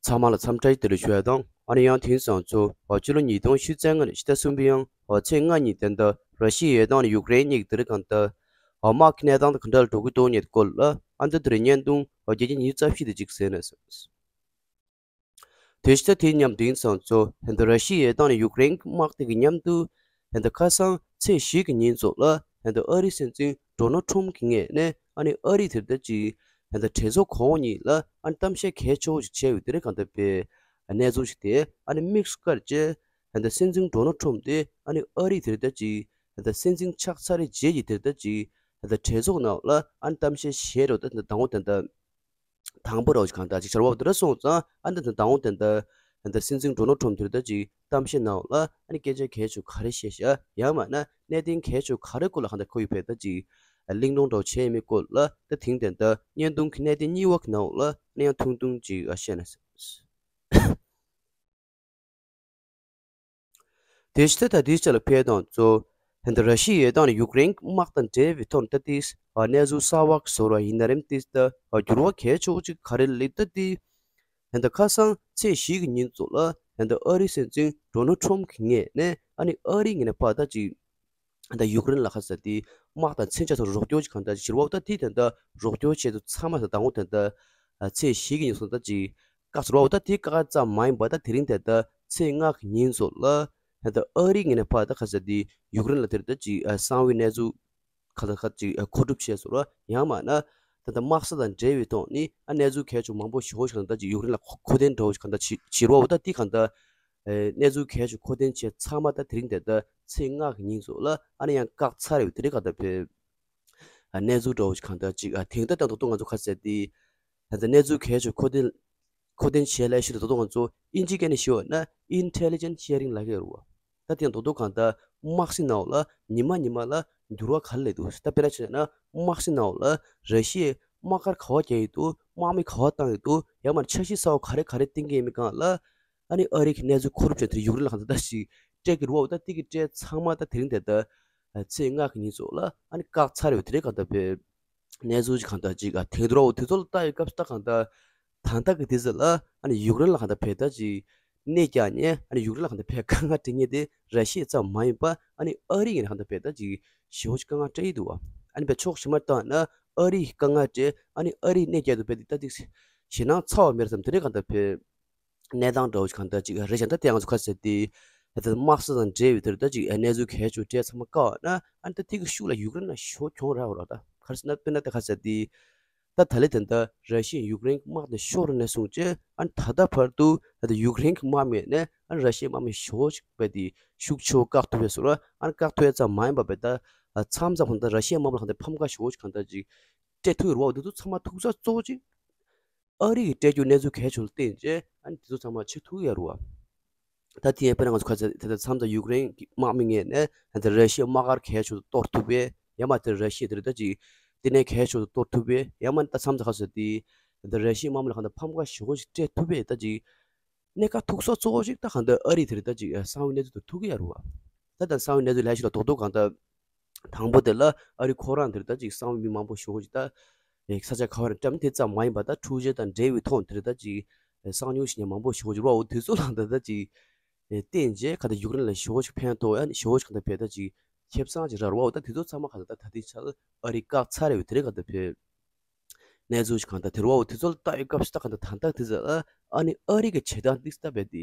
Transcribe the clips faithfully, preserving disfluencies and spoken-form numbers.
ཚང་མ་ལ་འཚམས་འདྲི་བདེ་ལེགས་ཞུ་ཡ་དང་། ཨ་ནི་ཡང་དེང་སང་ཚོ་ཕྱི་ལོ་ཉིས་སྟོང་ཉི་ཤུ་རྩ་ལྔ་ནས་ཕྱི་ཟླ་གསུམ་པའི་ཡང་ཚེས་ལྔ་ཉིན་དེ་འདྲ་ར་ཤི་ཡའི་དང་ནི་ཡུཀ་རེན་གཉིས་ཀྱི་དེ་རིང་གང་ལྟར་དམག་གི་གནས་སྟངས་དེ་ག་འདྲ་ལ་འགྲོ་གི་འདུག་ཉེ་སྐོར་ལ་ཨ་འདི་དེ་རིང་བརྙན་ཐུང་བརྒྱ་ཆ་ཉི་ཤུ་རྩ་བཞི་དེ་གཅིག་གསན་ན། དེ་ཕྱི་ཚེས་དེ་མཉམ་དེང་སང་ཚོ་ཧན་ད་ར་ཤི་ཡའི་དང་ནི་ཡུཀ་རེན་གྱི་དམག་དེ་གི་མཉམ་དུ་ཧན་ད་ཁ་སང་ཚེས་བཞི་གི་ཉིན་ཚོ་ལ་ཧན་ད་ཨ་རིའི་སྲིད་འཛིན་ཌོ་ནལ་ཁྲོམ་གྱི་ངོས་ནས་ཨ་ནི་ཨ་རི་དེ་ལྟ་ཅིག་ཧན་ད་གྲོས་ཚོགས་གོང་འོག་གཉིས་ལ་ཨ་ནི་གཏམ་བཤད་གལ་ཆེ་བོ་ཞིག་བྱས་ཡོད་དེ་རེད། གང་ལྟར་པའི་གནས་ཚུལ་ཞིག་དེ་ཨ་ནི་དམིགས་སུ་བཀར་བྱས་ཧན་ད་སྲིད་འཛིན་ཌོ་ནལ་ཁྲོམ་དེ་ཨ་ནི་ཨ་རི་དེ་ལྟ་ཅིག་ཧན་ད་སྲིད་འཛིན་ཆགས་ཚར་རྗེས་ཀྱི་དེ་ལྟ་ཅིག་ཧན་ད་གྲོས་ཚོགས་ནང་ལ་ཨ་ནི་གཏམ་བཤད་བྱས་རོགས་ད་ཧན་ད་དང་པོ་དེ་འདྲ། དང་པོ་རོགས་གང་ལྟར་ཅིག་བྱ་བ་དེ་འདྲ་སོང་ཙང་ཨ་ནི་དང་པོ་དེ་འདྲ་ཧན་ད་སྲིད་འཛིན་ཌོ་ནལ་ཁྲོམ་དེ་ལྟ་ཅིག་གཏམ་བཤད་ནང་ལ་ཨ་ནི་སྐད་ཆ་གལ་ཆེ་ག་རེ་བཤད་ཤག་ཡང་མིན་ན་གནད་དོན་གལ་ཆེ་ག་རེ་སྐོར་ལ་གང་ལྟར་ཁོ་ཡི་བས་ད་ཅིག་གླེང་སློང་འདྲ་བོ་བྱས་མེད་སྐོར་ལ་ད་དེང་དེ་འདྲ་བརྙན་ཐུང་གི་གནད་དོན་གཉིས་པ་གི་ནང་ལ་ཨ་ནི་ཡང་ཐུང་ཐུང་ཅིག་བཤད་ན། དེ་ཕྱི་ད་དེ་ཆ་ལ་ཕེབས་དང་གཙོ་ཧན་ད་ར་ཤི་ཡའི་དང་ནི་ཡུཀ་རེན་དམག་དང་འབྲེལ་བའི་ཐོག་ནས་ད་ལྟའི་གནས་ཚུལ་གསར་བ་གི་བཟོ་འདྲ་ཡིན་ན་རེད། དེ་ད་འགྱུར་བ་གལ་ཆེ་བོ་ཅིག་ག་རེ་སླེབས་ད་དེ་ཧན་ད་ཁ་སང་ཚེས་བཞི་གི་ཉིན་ཚོ་ལ་ཧན་ད་ཨ་རིའི་སྲིད་འཛིན་ཌོ་ནལ་ཁྲོམ་གྱི་ངོས་ནས་ཨ་ནི་ཨ་རིའི་ངོས་ནས་ཕར་ད་ཅིག་ད་ཡུཀ་རེན་ལ་ཁ་ས་དེ་དམག་དང་མཚོན་ཆ་ཐོག་རོགས་སྐྱོར་གྱི་གང་ལྟར་ཞིག་བྱེད་རོགས་ད་དེ་དེ་འདྲ་རོགས་སྐྱོར་བྱེད་དུ་ཚང་མ་ས་དང་པོ་དེ་འདྲ་ཚེས་བཞི་གི་ཉིན་སོང་ད་ཅིག་བཀག་ཟེར་བ་འོ་ད་དེ་བཀག་ཙམ་མ་ཡིན་པ་ད་དེ་རིང་དེ་ད་ཚེས་ལྔ་གི་ཉིན་སོགས་ལ་ད་ཨ་རི་ངོས་ནས་ཕར་ད་ཁ་ས་དེ་ཡུཀ་རེན་ལ་དེར་ད་ཅིག་གསང་བའི་གནས་ཚུལ་ཁ་ད་ཁ་ཅིག་མཁོ་སྒྲུབ་བྱས་སོང་ར་ཡང་མིན་ན་ད་ད་དམག་ས་དང་འབྲེལ་བའི་ཐོག་ནི་ཨ་གནས་ཚུལ་གལ་ཆེ་མང་པོ་ཞེ་པོ་ཞིག་ད་ཅིག་ཡུཀ་རེན་ལ་མཁོ་མཁོ་འདོན་འདྲ་བོ་ཞིག་གང་ད་བྱེད་བྱེད་རོགས་འོ་ད་དེ་གང་ད། ཨེ། གནས་ཚུལ་གལ་ཆེ་མཁོ་འདོན་བྱས་ཚང་མ་ད་དེ་རིང་དེ་ད་ཚེས་ལྔ་གི་ཉིན་སོགས་ལ་ཨ་ནི་ཡང་བཀག་ཚར་ཡོད་དེ་རིང་ག་ད་བོད་ཨ་གནས་ཚུལ་འདྲ་བོ་ཞིག་གང་ལྟར་ཅིག་ཨ་དེང་ད་ལྟ་ད་དུང་ང་ཚོ་ཁ་གསལ་དེ་ད་ལྟ་གནས་ཚུལ་གལ་ཆེ་མཁོ་འདོན་མཁོ་འདོན་བྱས་ལས་ཤི་ད་དུང་ང་ཚོ་ཨིན་ཇི་སྐད་ནས་ཞུ་བ་ན་intelligence sharing ལབ་ཀྱི་ཡོད་རེད་བ། ད་དེ་ཡང་ད་དུང་གང་ལྟར་དམག་སྲིད་ནང་ལ་ཉི་མ་ཉི་མ་ལ་འགྱུར་བ་ག་རེ་སླེབས་འདུག་ད་དཔེར་ན་བྱས་ན་དམག་སྲིད་ནང་ལ་ར་ཤི་ཡའི་དམག་སྒར་ག་བ་རྒྱག་ཡོད་འདུག་དམག་མི་ག་བ་བཏང་ཡོད་འདུག་ཡང་མིན་འཆར་གཞི་གསར་བ་ག་རེ་ག་རེ་བཏིང་གི་ཡིན་མིན་སྒང་ལ། ཨ་ནི་ཨ་རི་གི་གནས་ཚུལ་མཁོ་སྒྲུབ་བྱས་དེར་ཡུཀ་རེན་ལ་གང་ལྟར་ཞིག་སྤྲད་ཀྱི་རེད་བ། ད་དེ་གི་སྤྲད་ཚང་མ་ད་དེ་རིང་དེ་ལྟར་ཚེས་ལྔ་གི་ཉིན་སོགས་ལ་ཨ་ནི་བཀག་ཚར་ཡོད་དེ་རེད། གང་ལྟར་བོད་གནས་ཚུལ་གང་ལྟར་ཅིག་ཨ་དེང་དུ་རོ་དེ་ཚོ་ལ་ལྟ་ཡི་སྐབས་སུ་ད་གང་ལྟར་ད་ལྟ་གི་དུས་ཚོད་ལ་ཨ་ནི་ཡུཀ་རེན་ལ་གང་ལྟར་བས་ད་ཅིག་གནས་བསྐྱལ་ནས་ཨ་ནི་ཡུཀ་རེན་ལ་གང་ལྟར་བས་དཀའ་ངལ་འཕྲད་མཁན་དེ་ར་ཤི་ཡ་ཙམ་མ་ཡིན་པ་ཨ་ནི་ཨ་རི་ཡིན་ན་གང་ལྟར་བས་ད་ཅིག་ཞེ་པོ་ཅིག་དཀའ་ངལ་འཕྲད་ཀྱི་འདུག་བ། ཨ་ནི་བས་ཕྱོགས་གཞན་མ་བཏང་ན་ཨ་རི་དཀའ་ངལ་འཕྲད་ཨ་ནི་ཨ་རི་གནས་བསྐྱལ་དུ་བས་དེ་ད་ཅིག་ཞེད་སྣང་ཚ་བ་མེད་ཙམ་དེ་འདྲའི་གང་ལྟར་བས། གནས་སྟངས་འདྲ་བོ་ཞིག་གང་ལྟར་ཅིག་རེད་ཤག་ད་དེ་ང་ཚོ་ཁ་གསལ་དེ་ད་ལྟ་དམག་ས་དང་འབྲེལ་བའི་དེར་ད་ཅིག་གནས་ཚུལ་གལ་ཆེ་བོ་སྤྲད་ཚང་མ་བཀག་ན་ཨ་ནི་ད་དེ་གི་ཤུགས་ལ་ཡུཀ་རེན་ལ་ཞེ་པོ་གྱོང་རག་རོགས་ད་ག་རེ་ཟེར་ན་དཔེར་ན་ད་ཁ་གསལ་དེ་ད་ད་ལེ་དེ་འདྲ་ར་ཤི་ཡ་ཡུཀ་རེན་དམག་དེ་ཤོར་ནས་བཟུང་བྱས་ཨ་ནི་ད་ལྟ་བར་དུ་ད་ལྟ་ཡུཀ་རེན་གྱི་དམག་མི་ནས་ཨ་ནི་ར་ཤི་ཡའི་དམག་མི་ཞེ་པོ་ཞིག་བས་དེ་ཤུགས་ཆེ་བོ་བཀག་ཐུབ་པས་སོ་ར་ཨ་ནི་བཀག་ཐུབ་ཡ་ཙམ་མ་ཡིན་པ་བས་ད་མཚམས་མཚམས་གང་ལྟར་ར་ཤི་ཡའི་དམག་མི་ལ་གང་ལྟར་ཕམ་ཁ་ཞེ་པོ་ཞིག་གང་ལྟར་ཅིག་སྤྲད་ཐུབ་ཡོད་རེད་བ། འོ་དེ་ཚོ་ཚང་མ་ཐུག་ས་གཙོ་བོ་ཅིག་ཨ་རི་གིས་སྤྲད་རྒྱུ་གནས་ཚུལ་གལ་ཆེ་བ་ལ་བརྟེན་བྱས་ཨ་ནི་དེ་ཚོ་ཚང་མ་བྱེད་ཐུབ་ཡ་རེད་བ། ད་དེ་ཡང་དཔེར་ན་ང་ཚོ་ཁ་ཚ་དེ་ལྟར་མཚམས་མཚམས་ཡུཀ་རེན་གྱི་དམག་མི་ངོས་ནས་ད་ལྟ་ར་ཤི་ཡའི་དམག་སྒར་གལ་ཆེ་བ་གཏོར་ཐུབ་པས་ཡང་མ་དེ་ར་ཤི་ཡ་དེ་རེད་ད་ཅིག་ལྟེ་གནས་གལ་ཆེ་བ་གཏོར་ཐུབ་པས་ཡང་མ་ད་མཚམས་མཚམས་ཁ་ཚ་དེ་ད་ལྟ་ར་ཤི་ཡའི་དམག་མི་ལ་གང་ལྟར་ཕམ་ཁ་ཞེ་པོ་ཞིག་སྤྲད་ཐུབ་པས་ད་ཅིག་གནད་འགག་ཐུག་ས་གཙོ་བོ་ཞིག་ད་གང་ལྟར་ཨ་རི་དེ་རེད་ད་ཅིག་གསང་བའི་གནས་ཚུལ་དེ་ཐུག་གི་ཡ་རེད་བ། ད་ད་གསང་བའི་གནས་ཚུལ་ལས་ཤིག་ལ་རྡོག་རྡོག་གང་ལྟར། དང་པོ་དེ་ལ་ཨ་རི་ཁོ་རང་དེར་ད་ཅིག་གསང་བའི་མི་མང་པོ་ཞེ་པོ་ཅིག་ད་ས་ཆ་ག་བ་ནས་བཀྲམ་དེ་ཙམ་མ་ཡིན་པ་ད་འཕྲུལ་ཆས་དང་འབྲེལ་བའི་ཐོག་དེར་ད་ཅིག་གསང་ཉུལ་ཞིག་ཉེ་མང་པོ་ཞེ་པོ་ཅིག་རོ་འོ་དེ་ཚོ་ལ་ད་ད་ཅིག་བརྟེན་རྗེས་ག་ད་ཡུཀ་རེན་ལ་ཞེ་པོ་ཅིག་ཕན་ཐོགས་ཡ་ནི་ཞེ་པོ་ཅིག་ག་ད་བས་ད་ཅིག་ཁེ་བཟང་ཅིག་རག་རོ་འོ་ད་དེ་ཚོ་ཚང་མ་ག་ད་ད་ད་དེ་ཆ་ཨ་རི་བཀག་ཚར་རེ་བའི་དེ་རེད་ག་ད་བས། གནས་ཚུལ་ཞིག་གང་ལྟར་དེ་རུ་བ་འོ་དེ་ཚོ་ལ་ལྟ་ཡི་སྐབས་སུ་ད་གང་ལྟར་ད་ལྟ་དེ་ཚོ་ལ་ཨ་ནི་ཨ་རི་གི་བྱེད་སྟངས་འདི་ལྟ་བས་དེ་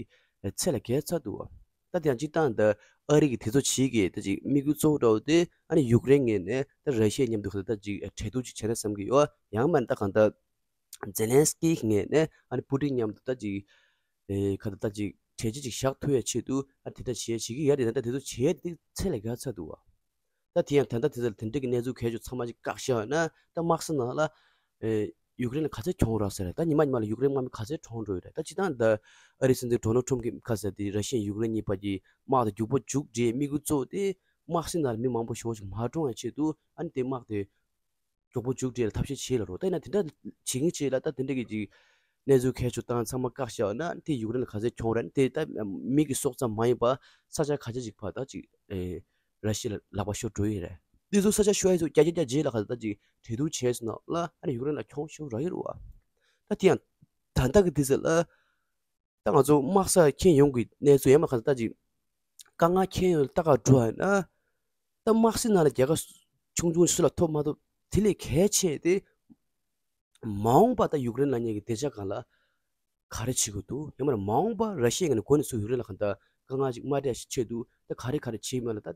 ཚད་ལས་བརྒལ་ཚར་འདུག་བ། ད་དེ་ཡང་སྤྱིར་བཏང་ད་ཨ་རི་གི་དེ་ཚོ་བྱེད་ཀྱི་ད་ཅིག་དམིགས་ཡུལ་གཙོ་བོ་འདྲ་བོ་དེ་ཨ་ནི་ཡུཀ་རེན་ངོས་ནས་ད་ར་ཤི་ཡ་མཉམ་དུ་གང་ལྟར་ད་ཅིག་གྲོས་བསྡུར་ཅིག་བྱས་ན་བསམ་གྱི་ཡོད། ཡང་མིན་ད་གང་ལྟར་ཛེ་ལན་སི་ཀི་ངོས་ནས་ཨ་ནི་པུ་ཏིན་མཉམ་དུ་ད་ཅིག་ཨེ་གང་ལྟར་ད་ཅིག་གྲོས་ཆོད་ཅིག་བཞག་ཐུབ་ཡ་ཆེད་དུ་ཨ་དེ་ད་བྱེད་བྱེད་ཀྱི་ཡ་དེ་ན་ད་དེ་ཚོ་བྱེད་ཡ་དེ་ཚད་ལས་བརྒལ་ཚར་འདུག་བ། ད་དེ་ཡང་ད་ལྟ་དེ་ཚོ་ལ་དེ་འདྲ་གི་གནས་ཚུལ་གལ་ཆེ་ཚང་མ་ཅིག་བཀག་བཞག་ན་ད་དམག་ས་ནང་ལ་ཨེ་ཡུཀ་རེན་ལ་ག་ཚད་གྱོང་རག་ས་རེད། ད་ཉི་མ་ཉི་མ་ལ་ཡུཀ་རེན་དམག་མི་ག་ཚད་གྲོངས་འགྲོ་ཡོད་རེད། ད་སྤྱིར་བཏང་ད་ཨ་རི་སྲིད་འཛིན་ཌོ་ནལ་ཊམ་གྱི་ཁ་ཟེར་དེ་ར་ཤི་ཡ་ཡུཀ་རེན་གཉིས་བར་གྱི་དམག་དེ་མགྱོགས་པོ་མཇུག་སྒྲིལ་དམིགས་ཡུལ་གཙོ་བོ་དེ་དམག་ས་ནང་ལ་མི་མང་པོ་ཞེ་པོ་ཅིག་མ་གྲོངས་ཡ་ཆེད་དུ་ཨ་ནི་དེ་དམག་དེ་མགྱོགས་པོ་མཇུག་སྒྲིལ་ལ་ཐབས་ཤེས་བྱེད་ལ་རོ། ད་ཡིན་ན་དེ་འདྲ་བྱེད་མཁན་བྱེད་ལ་ད་དེ་འདྲ་གི་ཅིག་གནས་ཚུལ་གལ་ཆེ་བཏང་ཚང་མ་བཀག་བཞག་ན་དེ་ཡུཀ་རེན་ལ་ག་ཚད་གྱོང་རེད། དེ་ད་མི་གི་སྲོག་ཙམ་མ་ཡིན་པ་ས་ཆ་ག་ཚད་ཅིག་བར་ད་ཅིག་ཨེ་ར་ཤི་ཡ་ལ་ལག་པ་ཤོར་འགྲོ་ཡི་རེད། དེ་ཚོ་ས་ཆ་ཤོར་ཡ་ཚོ་བརྒྱ་ཆ་བརྒྱ་རྗེས་ལ་ག་ཚད་ད་ཅིག་གྲོས་བསྡུར་བྱས་སོང་ན་ལ་ཨ་ནི་ཡུཀ་རེན་ལ་གྱོང་ཤོར་རག་ཡོད་རེད་བ། ད་དེ་ཡང་ད་ལྟ་གི་དུས་ཚོད་ལ་ ད་ང་ཚོ་དམག་ས་འཁྱེར་ཡོང་གི་གནས་ཚུལ་ཡང་མ་གང་ད་ཅིག་དཀའ་ངལ་འཁྱེར་ཡོང་ལ་ད་ག་འགྲོ་ཡ་ན། ད་དམག་སའི་ནང་ལ་རྒྱལ་ཁ་ཆུང་ཆུང་སུ་ལ་ཐོབ་མ་ཐོབ་དེ་ལས་གལ་ཆེ་དེ། མ་འོངས་པ་ད་ཡུཀ་རེན་ལབ་མཁན་གྱི་བདེ་འཇགས་སྒང་ལ་ག་རེ་བྱེད་དགོས་འདུག་ཡང་མ་རེད། མ་འོངས་པ་ར་ཤི་ཡའི་ངོས་ནས་འགོ་ནས་ཚུར་ཡུཀ་རེན་ལ་གང་ལྟར་དཀའ་ངལ་ཅིག་མ་སྤྲད་ཆེད་དུ་ད་ག་རེ་ག་རེ་བྱེད་མིན་ལ་ད་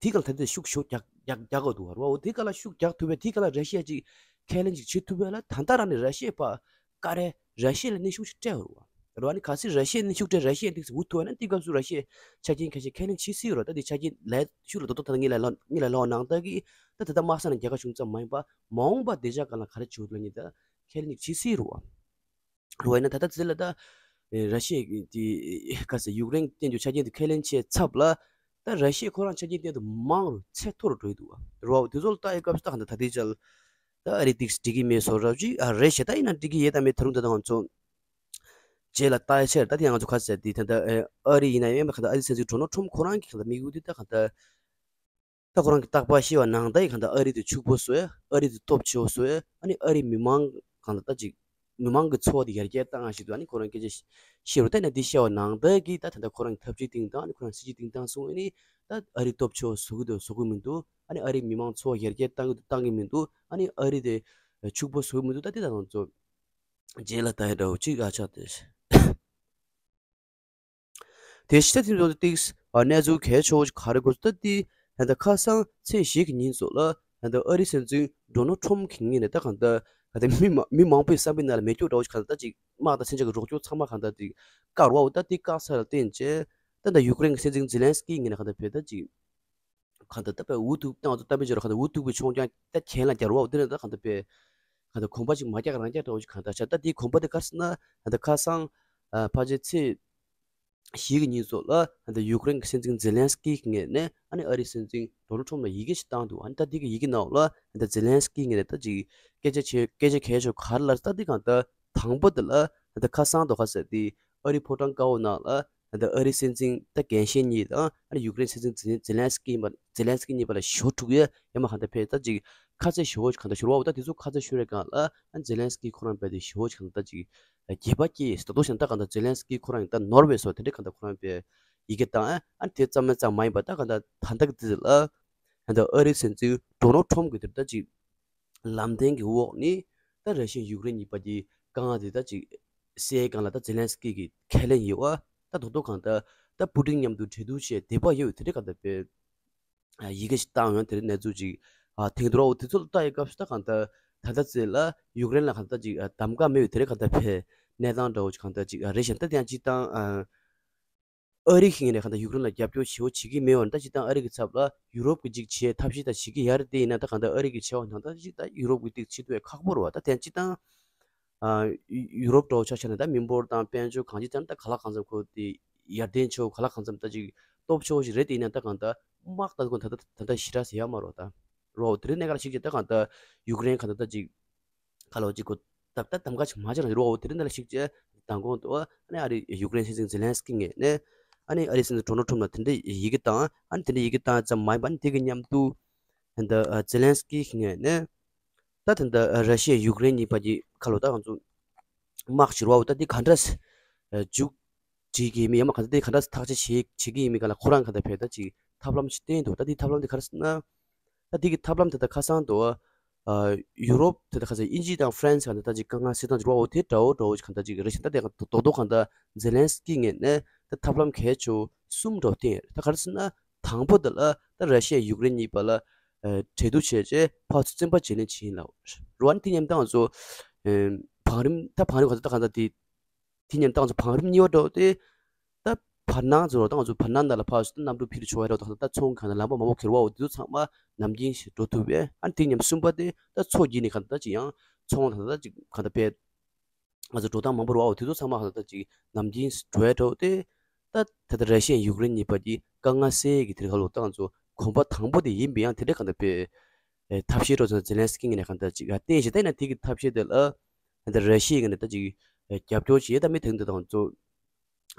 དེ་གང་ལྟར་དེ་ཤུགས་ཤུགས་རྒྱག་རྒྱག་རྒྱག་དགོས་འདུག་བ། འོ་དེ་ག་ལ་ཤུགས་རྒྱག་ཐུབ་པས་དེ་ག་ལ་ར་ཤི་ཡ་ཅིག་ཁས་ལེན་ཅིག་བྱེད་ཐུབ་པས་ལ་ད་ལྟ་རང་ནས་ར་ཤི་ཡའི་ཕར་ཀ་རེ་ར་ཤི་ཡ་ལ་གནོན་ཤུགས་ཅིག་སྤྲད་འོ་ར་བ། ར་བ་ནི་གལ་སྲིད་ར་ཤི་ཡ་གནོན་ཤུགས་སྤྲད་ར་ཤི་ཡ་ཏིག་ཙམ་འུ་ཐུག་བ་ན་དེ་སྐབས་སུ་ར་ཤི་ཡ་ཆ་རྐྱེན་ཁ་ཤས་ཁས་ལེན་བྱེད་སྲིད་རོ། ད་དེ་ཆ་རྐྱེན་ལས་ཤུགས་ལ་རྡོག་རྡོག་ད་ངེད་ལ་ལོ་ངེད་ལ་ལོ་ནང་ལྟར་གི་ད་ད་ལྟ་དམག་ས་ནས་རྒྱལ་ཁ་བྱུང་ཙམ་མ་ཡིན་པ་མ་འོངས་པ་བདེ་འཇགས་སྒང་ལ་ག་རེ་བྱེད་དགོས་ལ་ངེད་ད་ཁས་ལེན་ཅིག་བྱེད་སྲིད་རོ། རོ་ཡིན་ན་ད་ལྟ་ཚེ་ལ་ད་ར་ཤི་ཡ་དེ་ག་ཟེ་ཡུཀ་རེན་བསྟན་རྒྱུ་ཆ་རྐྱེན་དེ་ཁས་ལེན་བྱས་ཚབ་ལ་ད་ར་ཤི་ཡ་ཁོ་རང་ཆ་རྐྱེན་བསྟན་དུ་མང་རུ་ཚད་མཐོ་རུ་འགྲོ་ཡི་འདུག་བ། རོ་དེ་ཚོ་ལ་ལྟ་ཡི་སྐབས་སུ་ད་ག་ད་ད་དེ་ཅལ་ད་ཨ་རི་ཏིག་འགྲིག་གི་མེད་བཟོ་རབས་ཅིག་ཨ་རེད་ཤེ་ད་ཡིན་ན་འགྲིག་གི་ཡོད་ད་མེད་ད་རུང་ད་ད་ང་ཚོ་རྗེས་ལ་ལྟ་ཡ་ཆེར་ད་དེ་ང་ཚོ་ག་ཟེ་དེ་ད་ད་ཨ་རི་ཡིན་ན་ཡང་མེད་ག་ད་ཨ་རི་སྲིད་འཛིན་ཌོ་ནལ་ཊམ་ཁོ་རང་གི་ག་ད་དམིགས་ཡུལ་དེ་ད་ག་ད། ད་ཁོ་རང་གི་རྟག་པར་བཤད་པ་ནང་ལྟར་གྱི་གང་ལྟར་ཨ་རི་དེ་ཕྱུག་པོ་བཟོ་ཡ། ཨ་རི་དེ་སྟོབས་ཆེ་བོ་བཟོ་ཡ། ཨ་ནི་ཨ་རི་མི་མང་གང་ལྟར་ད་ཅིག་མི་མང་གི་འཚོ་བ་དེ་ཡར་རྒྱས་བཏང་ཡ་ཞིག་ཏུ་ཨ་ནི་ཁོ་རང་སྐད་ཆ་བཤད་རུ་ད་ནི་འདི་བཤད་པ་ནང་ལྟར་གྱི་ད་ད་ལྟ་ཁོ་རང་གི་འཐབ་ཇུས་སྟེང་དང་ཨ་ནི་ཁོ་རང་སྲིད་ཇུས་སྟེང་བཏང་སོང་ཨ་ནི་ད་ཨ་རི་སྟོབས་ཆེ་བོ་བཟོ་གི་འདུག་བཟོ་གི་མི་འདུག་ཨ་ནི་ཨ་རི་མི་མང་འཚོ་བ་ཡར་རྒྱས་བཏང་གི་འདུག་བཏང་གི་མི་འདུག་ཨ་ནི་ཨ་རི་དེ་ཕྱུག་པོ་བཟོ་གི་མི་འདུག་ད་དེ་ད་ང་ཚོ་རྗེས་ལ་ལྟ་ཡ་འདྲ་བོ་ཅིག་ཨ་ཆགས་ཏེ། དེ་ཕྱི་ད་ཐེངས་ཚོགས་འདུ་ཏིག་གནས་ཚུལ་གལ་ཆེ་བོ་ཞིག་ག་རེ་དགོས་ད་དེ་ད་ལྟ་ཁ་སང་ཚེས་བཞི་གི་ཉིན་ཚོ་ལ་ད་ལྟ་ཨ་རི་སྲིད་འཛིན་ཌོ་ནལ་ཊམ་གྱི་ངོས་ནས་ད་གང་ལྟར་ད་ལྟ་མི་མ་མི་མང་པོའི་བསམ་པའི་ནང་ལ་མེ་སྒྱོགས་འདྲ་བོ་ཞིག་གང་ལྟར་ཅིག་དམག་དང་མཚོན་ཆ་གི་རོགས་སྐྱོར་ཚང་མ་གང་ལྟར་ཅིག་བཀག་རོགས་ད་དེ་བཀག་ཚར་ལ་བརྟེན་བྱས་ད་ལྟ་ཡུཀ་རེན་གྱི་སྲིད་འཛིན་ཛེ་ལན་སི་ཀི་ངོས་ནས་གང་ལྟར་བོད་ད་ཅིག་གང་ལྟར་ད་དཔེ་འུ་ཐུག་སྟངས་ཚོ་ལྟ་བུ་བྱས་རོགས་གང་ལྟར་འུ་ཐུག་པའི་མཆོང་རྒྱག་ད་གྱེན་ལ་རྒྱག་རོགས་དེ་ནས་ད་གང་ལྟར་དཔེ་གང་ལྟར་གོམ་པ་ཅིག་མ་རྒྱག་རང་རྒྱག་འདྲ་བོ་ཞིག་གང་ལྟར་བྱ། ད་དེའི་གོམ་པ་དེ་ག་རེ་ཟེར་ན་ད་ལྟ་ཁ་སང་ཕལ་ཆེར་ཚེས་བཞི་གི་ཉིན་སོགས་ལ་ད་ལྟ་ཡུཀ་རེན་གྱི་སྲིད་འཛིན་ཛེ་ལན་སི་ཀི་གི་ངོས་ནས་ཨ་ནི་ཨ་རིའི་སྲིད་འཛིན་ཌོ་ནལ་ཊམ་ལ་ཡི་གེ་ཞིག་བཏང་འདུག་ཨ་ནི་ད་དེ་གི་ཡི་གེ་ནང་ལ་ད་ལྟ་ཛེ་ལན་སི་ཀི་ངོས་ནས་ད་ཅིག་སྐད་ཆ་བྱས་སྐད་ཆ་གལ་ཆེ་ག་རེ་ལབ་ད་དེ་གང་ལྟར་དང་པོ་དེ་ལ་ད་ལྟ་ཁ་སང་དོ་ཁ་ཟེར་དེ་ཨ་རིའི་ཕོ་བྲང་དཀར་པོ་ནང་ལ་ད་ལྟ་ཨ་རིའི་སྲིད་འཛིན་ད་རྒན་གཞོན་གཉིས་དང་ཨ་ནི་ཡུཀ་རེན་སྲིད་འཛིན་ཛེ་ཛེ་ལན་སི་ཀི་ཡིན་པ་ཛེ་ལན་སི་ཀི་གཉིས་བར་ལ་ཞི་བོ་འཁྲུག་ཡས་ཡ་མ་གང་ལྟར་ཕེ་ད་ཅིག་ཁ་ཚ་ཞི་བོ་གང་ལྟར་ཤོར་བ་འོ་ད་དེ་ཚོ་ཁ་ཚ་ཤོར་བའི་སྒང་ལ་ཨ་ཛེ་ལན་སི་ཀི་ཁོ་རང་བས་དེ་ཞི་བོ་གང་ལྟར་ཅིག་རྒྱས་པ་སྐྱེས་ད་དོ་ཞེན་ད་གང་ལྟར་ཛེ་ལན་སི་ཀི་ཁོ་རང་ད་ནོར་བས་སོ་དེ་འདྲའི་གང་ལྟར་ཁོ་རང་བས་ཡི་གེ་བཏང་ཨ་དེ་ཙམ་མ་ཙམ་མ་ཡིན་པ་ད་གང་ལྟར་ད་ལྟ་གི་དེ་ལ་གང་ལྟར་ཨ་རིའི་སྲིད་འཛིན་ཌོ་ནལ་ཊམ་གི་དེར་ད་ཅིག་ལམ་སྟོན་གྱི་འོག་ནས་ད་ར་ཤི་ཡ་ཡུཀ་རེན་གཉིས་བར་གྱི་དཀའ་ངལ་དེ་ད་ཅིག་སེལ་སྒང་ལ་ད་ཛེ་ལན་སི་ཀི་གི་ཁས་ལེན་ཡོད་བ་ད་དོ་དོ་གང་ལྟར་ད་པུ་ཏིན་མཉམ་དུ་གྲོས་བསྡུར་བྱས་བདེ་པ་ཡོད་དེ་འདྲའི་གང་ལྟར་བས། ཡི་གེ་ཞིག་བཏང་ཡོང་དེ་རིང་གནས་ཚུལ་ཅིག་ཐེངས་དུ་རོ་དེ་ཚོ་ལ་ལྟ་ཡི་སྐབས་སུ་ད་གང་ལྟར་ད་ལྟ་ཚེ་ལ་ཡུཀ་རེན་ལ་གང་ལྟར་ཅིག་གདམ་ག་མེད་པའི་དེ་རིང་གང་ལྟར་བས་གནས་སྟངས་འདྲ་བོ་ཅིག་གང་ལྟར་ཅིག་རེད་བཞིན་ད་དེ་ཡང་སྤྱིར་བཏང་ཨ་རི་གི་ངོས་ནས་གང་ལྟར་ཡུཀ་རེན་ལ་རྒྱབ་སྐྱོར་ཞེ་པོ་བྱེད་ཀྱི་མེད་པ་ནི་ད་སྤྱིར་བཏང་ཨ་རི་གི་ཚབ་ལ་ཡུ་རོབ་ཀྱི་ཅིག་བྱེད་ཐབས་ཤེས་ད་བྱེད་ཀྱི་ཡ་རེད་དེ་ཡིན་ན་ད་གང་ལྟར་ཨ་རི་གི་བྱེད་པ་ནང་ད་ཅིག་ད་ཡུ་རོབ་ཀྱི་ཏིག་བྱེད་ཐུབ་པའི་ཁག་པོ་རེད་བ། ད་དེ་ཡང་སྤྱིར་བཏང་ཨ་ཡུ་རོབ་འདྲ་བོ་ཆ་བཞག་ན་ད་མི་འབོར་དང་དཔལ་འབྱོར་གང་ཅི་ལྟར་ད་ག་ལ་གང་འཚམ་ཁོ་དེ་ཡར་ལྡན་ཆེ་བོ་ག་ལ་གང་འཚམ་ད་ཅིག་སྟོབས་ཆེ་བོ་ཞིག་རེད་དེ་ཡིན་ན་ད་གང་ལྟར་དམག་ད་ཁོ་ད་ད་ད་ད་ཞེ་དྲག་ཟེར་ཡ་མ་རེད་ད་རོ། དེ་རིང་གནས་སྐབས་ལ་གཞིགས་བྱས་ད་གང་ལྟར་ཡུཀ་རེན་གང་ལྟར་ད་ཅིག་ག་ལ་བ་ཅིག་ཁོ་ད་ད་གདམ་ག་ཞིག་མ་བྱས་ར་རོ། དེ་རིང་གནས་ལ་གཞིགས་བྱས་མདང་དགོང་དུ་ཨ་ནི་ཨ་རི་ཡུཀ་རེན་སྲིད་འཛིན་ཛེ་ལན་སི་ཀི་ངོས་ནས་ཨ་ནི་ཨ་རི་སྲིད་འཛིན་ཌོ་ནལ་ཊམ་ལ་དེ་འདྲའི་ཡི་གེ་བཏང་ཨ་ནི་དེ་འདྲའི་ཡི་གེ་བཏང་ཙམ་མ་ཡིན་པ་ཨ་ནི་དེ་གི་མཉམ་དུ་ད་ལྟ་ཛེ་ལན་སི་ཀི་ངོས་ནས། ད་ད་ལྟ་ར་ཤི་ཡ་ཡུཀ་རེན་གཉིས་བར་གྱི་ཁ་ལོ་ད་ང་ཚོ་དམག་བྱེད་རོགས་ད་འདི་ག་འདྲ་མཇུག་སྒྲིལ་གྱི་མི་ཡང་མ་ག་ད་འདི་ག་འདྲ་ཐག་གཅོད་བྱེད་བྱེད་ཀྱི་ཡིན་མི་ག་ལ་ཁོ་རང་ག་ད་བས་ད་ཅིག་ཐབས་ལམ་ཞིག་བསྟན་འདུག་ད་འདི་ཐབས་ལམ་འདི་ག་རེ་ཟེར་ན། ད་འདི་གི་ཐབས་ལམ་དེ་ད་ཁ་སང་དུ་ཡུ་རོབ་དེ་ད་ཁ་སང་དབྱིན་ཇི་དང་ཧྥ་རན་སི་ག་ད་ད་ཅིག་དཀའ་ངལ་སེལ་སྟངས་ཅིག་རོགས་འོ་དེ་འདྲ་བོ་འདྲ་བོ་ཞིག་ག་ད་ཅིག་རེ་ཞིག་ད་དེ་ག་རྡོག་རྡོག་ག་ད་ཛེ་ལན་སི་ཀི་ངོས་ནས་ད་ཐབས་ལམ་གལ་ཆེ་བོ་གསུམ་འདྲ་བོ་བསྟན་ཡོད་རེད། ད་ག་རེ་ཟེར་ན། དང་པོ་དེ་ལ་ད་ར་ཤི་ཡ་ཡུཀ་རེན་གཉིས་བར་ལ་གྲོས་བསྡུར་བྱས་རྗེས་ཕར་ཚུར་བཙན་པ་བརྗེ་ལེན་བྱེད་ཡིན་ལ། རུ་ཝན་དེ་མཉམ་ད་ང་ཚོ་བང་རིམ་ད་བང་རིམ་ག་ཚོད་ད་གང་ད་དེ་དེ་མཉམ་ད་ང་ཚོ་བང་རིམ་གཉིས་པ་འགྲོ་དེ་ད་བར་སྣང་ཚོ་རོ་ད་ང་ཚོ་བར་སྣང་ནང་ལ་ཕར་ཚུར་གནམ་གྲུ་ཕུད་ཆོག་ཡ་རོ་ད་ད་ཚོང་གང་ད་ལམ་པ་མང་པོ་ཁེར་བ་འོ་དེ་ཚོ་ཚང་མ་ནམ་རྒྱུན་ཞིག་འགྲོ་ཐུབ་པས། ཨ་དེ་མཉམ་གསུམ་པ་དེ་ད་མཚོ་བརྒྱུད་ནས་གང་ད་ཅིག་ཡང་ཚོང་ད་ད་ཅིག་གང་ད་པས། ང་ཚོ་འགྲོ་སྟངས་མང་པོ་རེད་བ། འོ་དེ་ཚོ་ཚང་མ་ཧ་ལམ་ཅིག་ནམ་རྒྱུན་འགྲོ་ཡ་འགྲོ་སྟེ། ད་ད་ལྟ་ར་ཤི་ཡ་ཡུཀ་རེན་གཉིས་བར་གྱི་དཀའ་ངལ་སེལ་གྱི་དེ་ཧ་ལོ་ད་ང་ཚོ་གོམ་པ་དང་པོ་དེ་ཡིན་པའི་ཡང་དེ་འདྲ་གང་ལྟར་པའི་ཐབས་ཤེས་འགྲོ་ཚོ་ཛེ་ལན་སི་ཀི་ངོས་ནས་གང་ལྟར་ཅིག་བསྟན་བཞིན་ད་ཡིན་ན་དེ་གི་ཐབས་ཤེས་དེ་ལ་ད་ལྟ་ར་ཤི་ཡའི་ངོས་ནས་ད་ཅིག་རྒྱབ་སྐྱོར་བྱེད་ད་མི་དེང་དུ་ད་ང་ཚོ་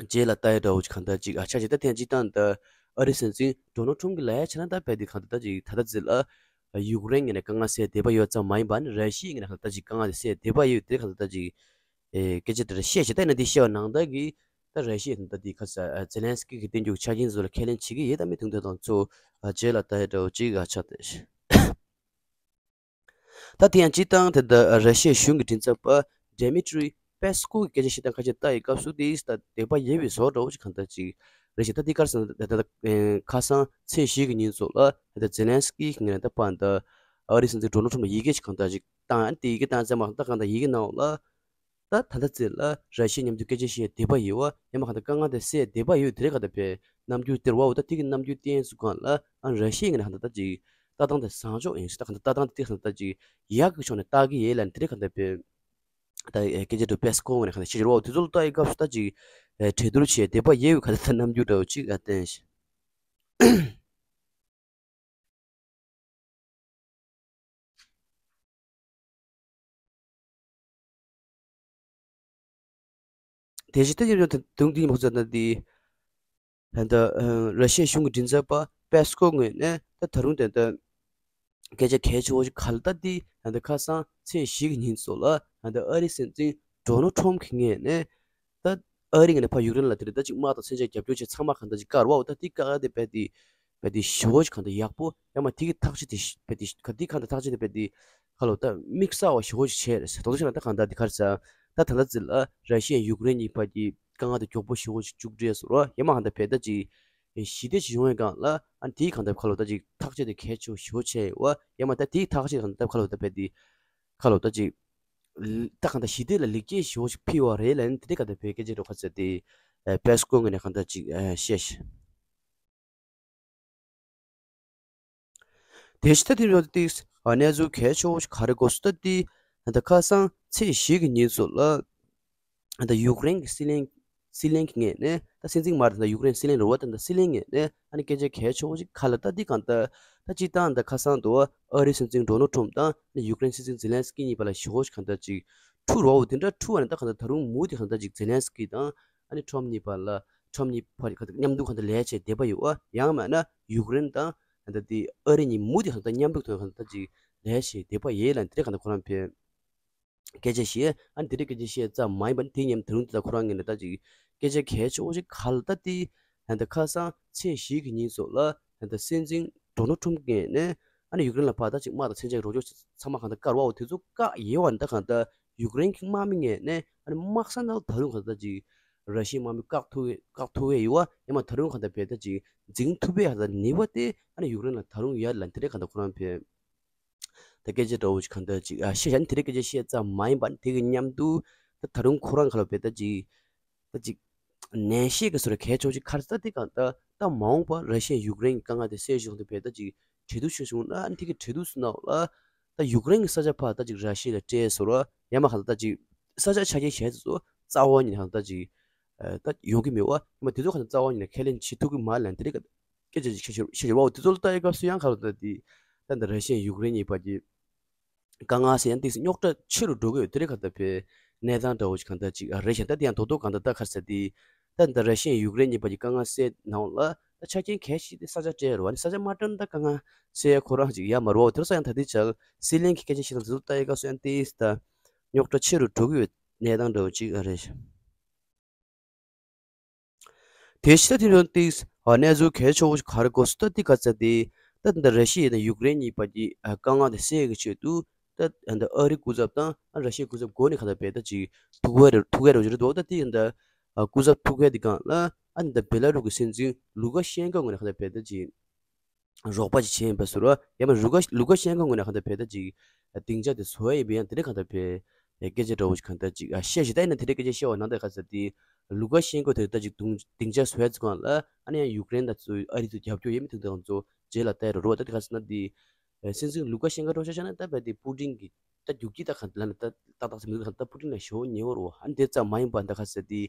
རྗེས་ལ་ལྟ་ཡ་འདྲ་བོ་ཅིག་གང་ལྟར་ཅིག་ཨ་ཆ་ཞིག་ད་ཐེངས་གཅིག་ད་ད་ཨ་རི་སྲིད་འཛིན་ཌོ་ནལ་ཊམ་གི་ལ་ཡ་ཆ་ན་ད་བས་དེ་གང་ལྟར་ད་ཅིག་ད་ད་ཛི་ལ། ཡུཀ་རེན་ངོས་ནས་དཀའ་ངལ་སེལ་བདེ་པ་ཡོད་ཙམ་མ་ཡིན་པ་ནི་ར་ཤི་ཡའི་ངོས་ནས་ད་ཅིག་དཀའ་ངལ་དེ་སེལ་བདེ་པ་ཡོད་དེ་གང་ལྟར་ད་ཅིག་ ཨེ་སྐད་ཆ་དེ་འདྲ་བཤད་བྱས། ད་ཡིན་ན་འདི་བཤད་པ་ནང་ལྟར་གྱི་ད་ར་ཤི་ཡས་ད་འདི་ཁ་ས་ཨ་ཛེ་ལན་སི་ཀི་གིས་བསྟན་རྒྱུ་ཆ་རྐྱེན་ཚོ་ལ་ཁས་ལེན་བྱེད་ཀྱི་ཡོད་དམ་མེད་དེ་འདྲ་དང་ཚོ་ཨ་རྗེས་ལ་ལྟ་ཡ་འདྲ་བོ་ཅིག་ཨ་ཆགས་ཏེ། ད་དེ་ཡང་སྤྱིར་བཏང་དེ་ད་ར་ཤི་ཡའི་གཞུང་གི་མགྲིན་ཚབ་པ་ཌེ་མི་ཏྲི་པེ་སི་ཀོ་གི་སྐད་ཆ་བཤད་སྟངས་ཁ་ཤས་ལྟ་ཡི་སྐབས་སུ་དེ་ད་དད་པ་ཡོད་པའི་བཟོ་འདྲ་བོ་ཞིག་གང་ལྟར་ཅིག་རེད་ཤག་ད་དེ་ག་རེ་ཟེར་ན་ད་ད་ཁ་སང་ཚེས་བཞི་གི་ཉིན་སོགས་ལ་ད་ཛེ་ལན་སི་ཀི་གི་ངོས་ནས་ད་པ་ད་ཨ་རིའི་སྲིད་འཛིན་ཌོ་ནལ་ཊམ་ལ་ཡི་གེ་ཞིག་གང་ལྟར་ཅིག་བཏང་། ཨ་ནི་དེ་ཡི་གེ་བཏང་ཚར་མ་ད་གང་ལྟར་ཡི་གེ་ནང་ལ། ད་ད་ལྟ་ཚེ་ལ་ར་ཤི་ཡ་མཉམ་དུ་སྐད་ཆ་བཤད་དད་པ་ཡོད་པ་ཡང་མ་གང་ལྟར་དཀའ་ངལ་དེ་སེལ་དད་པ་ཡོད་དེ་རེད་གང་ལྟར་བས་རྣམ་འགྱུར་སྟེར་བའོ། ད་དེ་གི་རྣམ་འགྱུར་བསྟན་ཚུལ་སྒང་ལ་ཨ་ར་ཤི་ཡ་ངོས་ནས་གང་ལྟར་ད་ཅིག་ལྟ་སྟངས་དེ་བཟང་ཕྱོགས་ཡིན་ཞེས། ད་གང་ལྟར་ལྟ་སྟངས་དེ་གང་ལྟར་ད་ཅིག་ཡག་གི་ཕྱོགས་ནས་ལྟ་གི་ཡོད་ལབ་ནས་དེ་རེད་གང་ལྟར་བས་ད་སྐད་ཆ་དེ་པེ་སི་ཀོ་ངོས་ནས་གང་ལྟར་བཤད་ཀྱི་རེད་བའོ། དེ་ཚོ་ལ་ལྟ་ཡི་སྐབས་སུ་ད་ཅིག་གྲོས་བསྡུར་བྱས་དད་པ་ཡོད་པའི་གང་ལྟར་ད་རྣམ་འགྱུར་འདྲ་བོ་ཅིག་ཨ་བསྟན་ཞིང་། དེ་བཞིན་ད་ཡིན་ན་ད་དུང་འདི་ཡིན་པ་ཟེར་ན་འདི་ད་ལྟ་ར་ཤི་ཡའི་གཞུང་གི་མགྲིན་ཚབ་པ་པེ་སི་ཀོ་ངོས་ནས་ད་ད་རུང་ད་ལྟ་སྐད་ཆ་གལ་ཆེ་བོ་ཞིག་ག་ལ་ད་འདི་ད་ལྟ་ཁ་སང་ཚེས་བཞི་གི་ཉིན་སོགས་ལ་ད་ལྟ་ཨ་རིའི་སྲིད་འཛིན་ཌོ་ནལ་ཊམ་གྱི་ངོས་ནས། ད་ཨ་རི་ངོས་ནས་ཕར་ཡུཀ་རེན་ལ་དེ་རིང་ད་ཅིག་དམག་དང་མཚོན་ཆ་རྒྱབ་སྐྱོར་བྱས་ཚང་མ་གང་ལྟར་ཅིག་བཀག་རེད་བ། ད་དེ་བཀག་ཡ་དེ་རྦད་དེ་རྦད་དེ་ཞེ་པོ་ཅིག་གང་ལྟར་ཡག་པོ་ཡང་མ་དེ་གི་ཐག་གཅོད་དེ་རྦད་དེ་ག་དེ་གང་ལྟར་ཐག་གཅོད་དེ་རྦད་དེ་ཁ་ལོ་ད་དམིགས་བསལ་བ་ཞེ་པོ་ཅིག་བྱས་རེད་ཟེར། ད་དུང་ཞེ་ན་ད་གང་ལྟར་དེ་ག་རེ་ཟེར། ད་ད་ལྟ་ཚེ་ལ་ར་ཤི་ཡ་ཡུཀ་རེན་གཉིས་བར་གྱི་དཀའ་ངལ་དེ་མགྱོགས་པོ་ཞེ་པོ་ཅིག་མཇུག་སྒྲིལ་སོང་ར། ཡང་མ་གང་ལྟར་རྦད་ད་ཅིག་ཞི་བདེ་ཅིག་ཡོང་བའི་སྒང་ལ་ཨ་དེ་གང་ལྟར་ཁ་ལོ་ད་ཅིག་ཐག་གཅོད་དེ་གལ་ཆེ་བོ་ཞེ་པོ་བྱས་ཡོད་བ། ཡང་མ་ད་དེ་ཐག་གཅོད་གང་ལྟར་ཁ་ལོ་ད་རྦད་དེ་ཁ་ལོ་ད་ཅིག་ད་གང་ལྟར་ཞི་བདེ་ལ་ལེགས་སྐྱེས་ཞེ་པོ་ཞིག་ཕུལ་བ་རེད་ལབ་ནས་དེ་འདྲ་གང་ལྟར་བོད་སྐད་ཆ་འགྲོ་ཁ་ཚ་དེ་པེ་སི་ཀོ་ངོས་ནས་གང་ལྟར་ཅིག་བཤད་ཤག་དེ་ཕྱི་ད་དེ་རོ་ཏིགས་གནས་ཚུལ་གལ་ཆེ་བོ་ཞིག་ག་རེ་གོ་སོང་ད་དེ་ད་ཁ་སང་ཚེས་བཞི་གི་ཉིན་སོགས་ལ། ད་ཡུཀ་རེན་གྱི་སྲིད་བློན་སྲིད་བློན་གྱི་ངོས་ནས་ད་སྲིད་འཛིན་མ་རེད། ད་ཡུཀ་རེན་སྲིད་བློན་རེད་བ། ད་ད་སྲིད་བློན་ངོས་ནས་ཨ་ནི་སྐད་ཆ་གལ་ཆེ་བོ་ཞིག་ག་ལ་ད་འདི་གང་ལྟར་ད་སྤྱིར་བཏང་ད་ཁ་སང་དུ་ཨ་རིའི་སྲིད་འཛིན་ཌོ་ནལ་ཊམ་དང་ཨ་ནི་ཡུཀ་རེན་སྲིད་འཛིན་ཛེ་ལན་སི་ཀི་གཉིས་བར་ལ་ཞེ་པོ་ཞིག་གང་ལྟར་ཅིག་འཁྲུག་རོགས་དེ་འདྲ་འཁྲུག་བ་ནི་ད་གང་ལྟར་ད་རུང་མུ་མཐུད་གང་ལྟར་ཅིག་ཛེ་ལན་སི་ཀི་དང་ཨ་ནི་ཊམ་གཉིས་བར་ལ་ཊམ་གཉིས་བར་གང་ལྟར་མཉམ་དུ་གང་ལྟར་ལས་བྱེད་བསྡད་པ་ཡོད་བ། ཡང་མིན་ན་ཡུཀ་རེན་དང་གང་ལྟར་དེ་ཨ་རི་གཉིས་མུ་མཐུད་གང་ལྟར་མཉམ་དུ་གང་ལྟར་ཅིག་ལས་བྱེད་བསྡད་པ་ཡོད་ལ་དེ་འདྲ་གང་ལྟར་ཁོ་རང་ཕེ། སྐད་ཆ་བཤད། ཨ་ནི་དེ་འདྲའི་སྐད་ཆ་བཤད་ཙམ་མ་ཡིན་པ་ནི་དེ་མཉམ་དུ་ད་རུང་དེ་ད་ཁོ་རང་ངོས་ནས་ད་ཅིག་སྐད་ཆ་གལ་ཆེ་བོ་ཞིག་ག་ལ་ད་དེ་ད་ཁ་སང་ཚེས་བཞི་གི་ཉིན་སོགས་ལ་ད་སྲིད་འཛིན་ཌོ་ནལ་ཊམ་ངོས་ནས་ཨ་ནི་ཡུཀ་རེན་ལ་ཕར་ད་ཅིག་དམག་དང་མཚོན་ཆ་གི་རོགས་སྐྱོར་ཚང་མ་གང་ལྟར་བཀག་རོགས་དེ་ཚོ་བཀག་ཡོད་བ་ནི་ད་གང་ལྟར་ཡུཀ་རེན་གྱི་དམག་མི་ངོས་ནས་ཨ་ནི་དམག་ས་ནང་ད་རུང་གང་ལྟར་ཅིག་ར་ཤི་ཡའི་དམག་མི་བཀག་ཐུབ་བཀག་ཐུབ་ཡས་ཡོད་བ། ཡང་མ་ད་རུང་གང་ལྟར་བས་ད་ཅིག་འཛིང་ཐུབ་པའི་གང་ལྟར་ནུས་པ་དེ་ཨ་ནི་ཡུཀ་རེན་ལ་ད་རུང་ཡོད་ལ་དེ་འདྲའི་གང་ལྟར་ཁོ་རང་ཕེ། ད་སྐད་ཆ་འདྲ་བོ་ཞིག་གང་ལྟར་ཅིག་ཨ་བཤད་བཞག་ནི་དེ་རིང་སྐད་ཆ་བཤད་ཙམ་མ་ཡིན་པ་ནི་དེ་གི་མཉམ་དུ་ད་ད་རུང་ཁོ་རང་ག་ལ་བས་ད་ཅིག་ད་ཅིག་ནན་བཤད་ཀྱི་བཟོ་འདྲ་གལ་ཆེ་བོ་ཅིག་ག་རེ་ཟེར་ད་དེ་གང་ལྟར་ད་མ་འོངས་པ་ར་ཤི་ཡ་ཡུཀ་རེན་གྱི་དཀའ་ངལ་དེ་སེལ་ཞིག་ཏུ་བས་ད་ཅིག་གྲོས་བསྡུར་ཞིག་བྱུང་ན་ཨ་ནི་དེ་གི་གྲོས་བསྡུར་སུ་ནང་ལ་ད་ཡུཀ་རེན་གྱི་ས་ཆ་ཕར་ད་ཅིག་ར་ཤི་ཡ་ལ་སྤྲད་བཟོ་འདྲ་ཡང་མ་གང་ལྟར་ད་ཅིག་ས་ཆ་ཆ་རྐྱེན་གཞན་ཚོ་རྩ་བ་ཉིད་ནས་གང་ལྟར་ཅིག་ད་ཡོང་གི་མེད་བ། ཡང་མ་དེ་ཚོ་གང་ལྟར་རྩ་བ་ཉིད་ནས་ཁས་ལེན་བྱེད་ཐུབ་ཀྱི་མ་རེད་ལབ་དེ་རིང་སྐད་ཆ་ཅིག་བཤད་ཤེས་བ། དེ་ཚོ་ལ་ལྟ་ཡི་སྐབས་སུ་ཡང་ག་ལ་ད་དེ་ད་འདི་ར་ཤི་ཡ་ཡུཀ་རེན་གཉིས་བར་གྱི་དཀའ་ངལ་ཟེར་ཡང་ཏིག་རྙོག་དྲ་ཆེ་རུ་འགྲོ་གི་ཡོད། དེ་རིང་ག་ལ་ད་བས་གནས་སྟངས་འདྲ་བོ་ཞིག་གང་ལྟར་ཅིག་ཨ་རེད་ཤག་ད་དེ་ཡང་རྡོག་རྡོག་གང་ལྟར་ད་ག་རེ་ཟེར་དེ་ད་འདི་ར་ཤི་ཡ་ཡུཀ་རེན་གཉིས་བར་གྱི་དཀའ་ངལ་སེལ་ནང་ལ་ད་ཆ་རྐྱེན་གལ་ཆེ་དེ་ས་ཆ་སྤྲད་རོགས་ཨ་ནི་ས་ཆ་མ་སྤྲད་ན་ད་དཀའ་ངལ་སེལ་ཡ་ཁོ་རང་ཅིག་ཡ་མ་རེད་བ། དེ་རིང་ས་ཡང་ད་དེ་ཆ་སྲིད་བློན་གྱི་སྐད་ཆ་བཤད་སྟངས་དེ་ཚོ་ལྟ་ཡི་སྐབས་སུ་ཡང་ཏིག་ད་རྙོག་དྲ་ཆེ་རུ་འགྲོ་གི་ཡོད། གནས་སྟངས་འདྲ་བོ་ཅིག་ཨ་རེད་ཤག་དེ་ཕྱི་ད་དེ་རིང་ཏིག་ཨ་གནས་ཚུལ་གལ་ཆེ་བོ་ཞིག་ག་རེ་གོ་སོང་ད་དེ་ག་ཚ་དེ་ད་ད་ར་ཤི་ཡ་དང་ཡུཀ་རེན་གཉིས་བར་གྱི་ཨ་དཀའ་ངལ་དེ་སེལ་གྱི་ཆེད་དུ་ད་ད་ཨ་རི་སྐུ་ཚབ་དང་ཨ་ར་ཤི་ཡའི་སྐུ་ཚབ་སྒོ་ནས་ག་ད་བས་ད་ཅིག་ཐུག་གི་རེད། ཐུག་གི་རེད་ཅེས་རེད་འདུག་ད་དེ་ད་ཨ་སྐུ་ཚབ་ཐུག་གི་དེ་སྒང་ལ་ཨ་ནི་ད་བེ་ལ་རུ་གི་སྲིད་འཛིན་ལུ་ཀ་ཤན་ཀོ་ངོས་ནས་ག་ད་བས་ད་ཅིག་རོགས་པ་ཅིག་བྱས་ཡིན་པ་ཟེར་རོ། ཡང་མ་ལུ་ཀ་ལུ་ཀ་ཤན་ཀོ་ངོས་ནས་གང་ལྟར་བས་ད་ཅིག་སྡིངས་ཆ་དེ་བཟོ་ཡ་ཡིན་པ་ཡང་དེ་འདྲ་གང་ལྟར་བས་སྐད་ཆ་འདྲ་བོ་ཞིག་གང་ལྟར་ཅིག་བཤད་ཞིག་ད་ཡིན་ན་དེ་འདྲ་སྐད་ཆ་བཤད་པ་ནང་ལྟར་ག་ས་དེ་ལུ་ཀ་ཤན་ཀོ་དེ་ད་ཅིག་སྡིངས་ཆ་བཟོ་ཡ་ཚོ་སྒང་ལ་ཨ་ནི་ཡང་ཡུཀ་རེན་ད་ཚོ་ཨ་རི་ཚོ་རྒྱབ་སྐྱོར་ཡོད་མེད་དེ་འདྲ་ཚོ་རྗེས་ལ་ལྟ་ཡ་རོ་རོ། ད་དེ་ག་ས་ན་དེ་སྲིད་འཛིན་ལུ་ཀ་ཤན་ཀོ་འགྲོ་ཤ་ཤ་ན་ད་བས་དེ་པུ་ཏིན་གི་ད་རྒྱུག་ཀྱི་ད་གང་ལ་ན་ད་ཏག་ཏག་ཟེར་མི་འདུག་ད་པུ་ཏིན་ལ་ཞེ་པོ་ཉེ་བོ་རོ། ཨ་ནི་དེ་ཙམ་མ་ཡིན་པ་ད་ག་ས་དེ་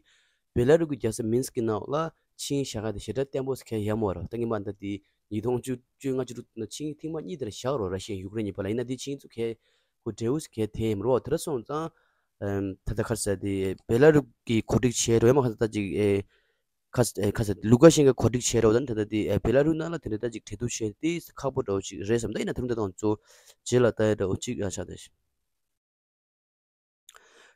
བེ་ལ་རུ་གི་རྒྱལ་ས་མིན་སི་ཀི་ནང་ལ་ཆིངས་བཞག་ག་དེ་ཞེ་དྲག་བརྟན་པོ་ཟེར་མཁན་ཡོད་མ་རེད། ད་ངེས་པ་ད་དེ་ཉིས་སྟོང་བཅོ་ལྔ་བཅུ་དྲུག་ནང་ཆིངས་ཐེངས་མ་གཉིས་དེ་འདྲ་བཞག་རོ། ར་ཤི་ཡ་ཡུཀ་རེན་གཉིས་བར་ལ་ཡིན་ན་དེ་ཆིངས་ཚུགས་མཁན་ཁོ་འབྲས་བུ་ཟེར་མཁན་དེ་ཡིན་མ་རེད། དེ་འདྲ་སོང་ཙང་ཨམ་ད་ལྟ་ག་རེ་ཟེར་དེ་བེ་ལ་རུ་གི་གོ་སྒྲིག་བྱས་རོ། ཡང་མ་ག་ས་ད་ཅིག་ཨེ་ག་ས་ཨེ་ག་ས་ལུ་ཀ་ཤན་ཀོ་གོ་སྒྲིག་བྱས་རོ། ད་ནི་ད་ལྟ་དེ་ཨེ་བེ་ལ་རུ་ནང་ལ་དེ་འདྲ་ད་ཅིག་གྲོས་བསྡུར་བྱས་དེ་ཁག་པོ་འདྲ་བོ་ཅིག་རེད་བསམ། ད་ཡིན་ན་དེ་རིང་ད་དང་ཚོ་རྗེས་ལ་ལྟ་ཡ་འདྲ་བོ་ཅིག་ཨ་ཆགས་ད་ཤི།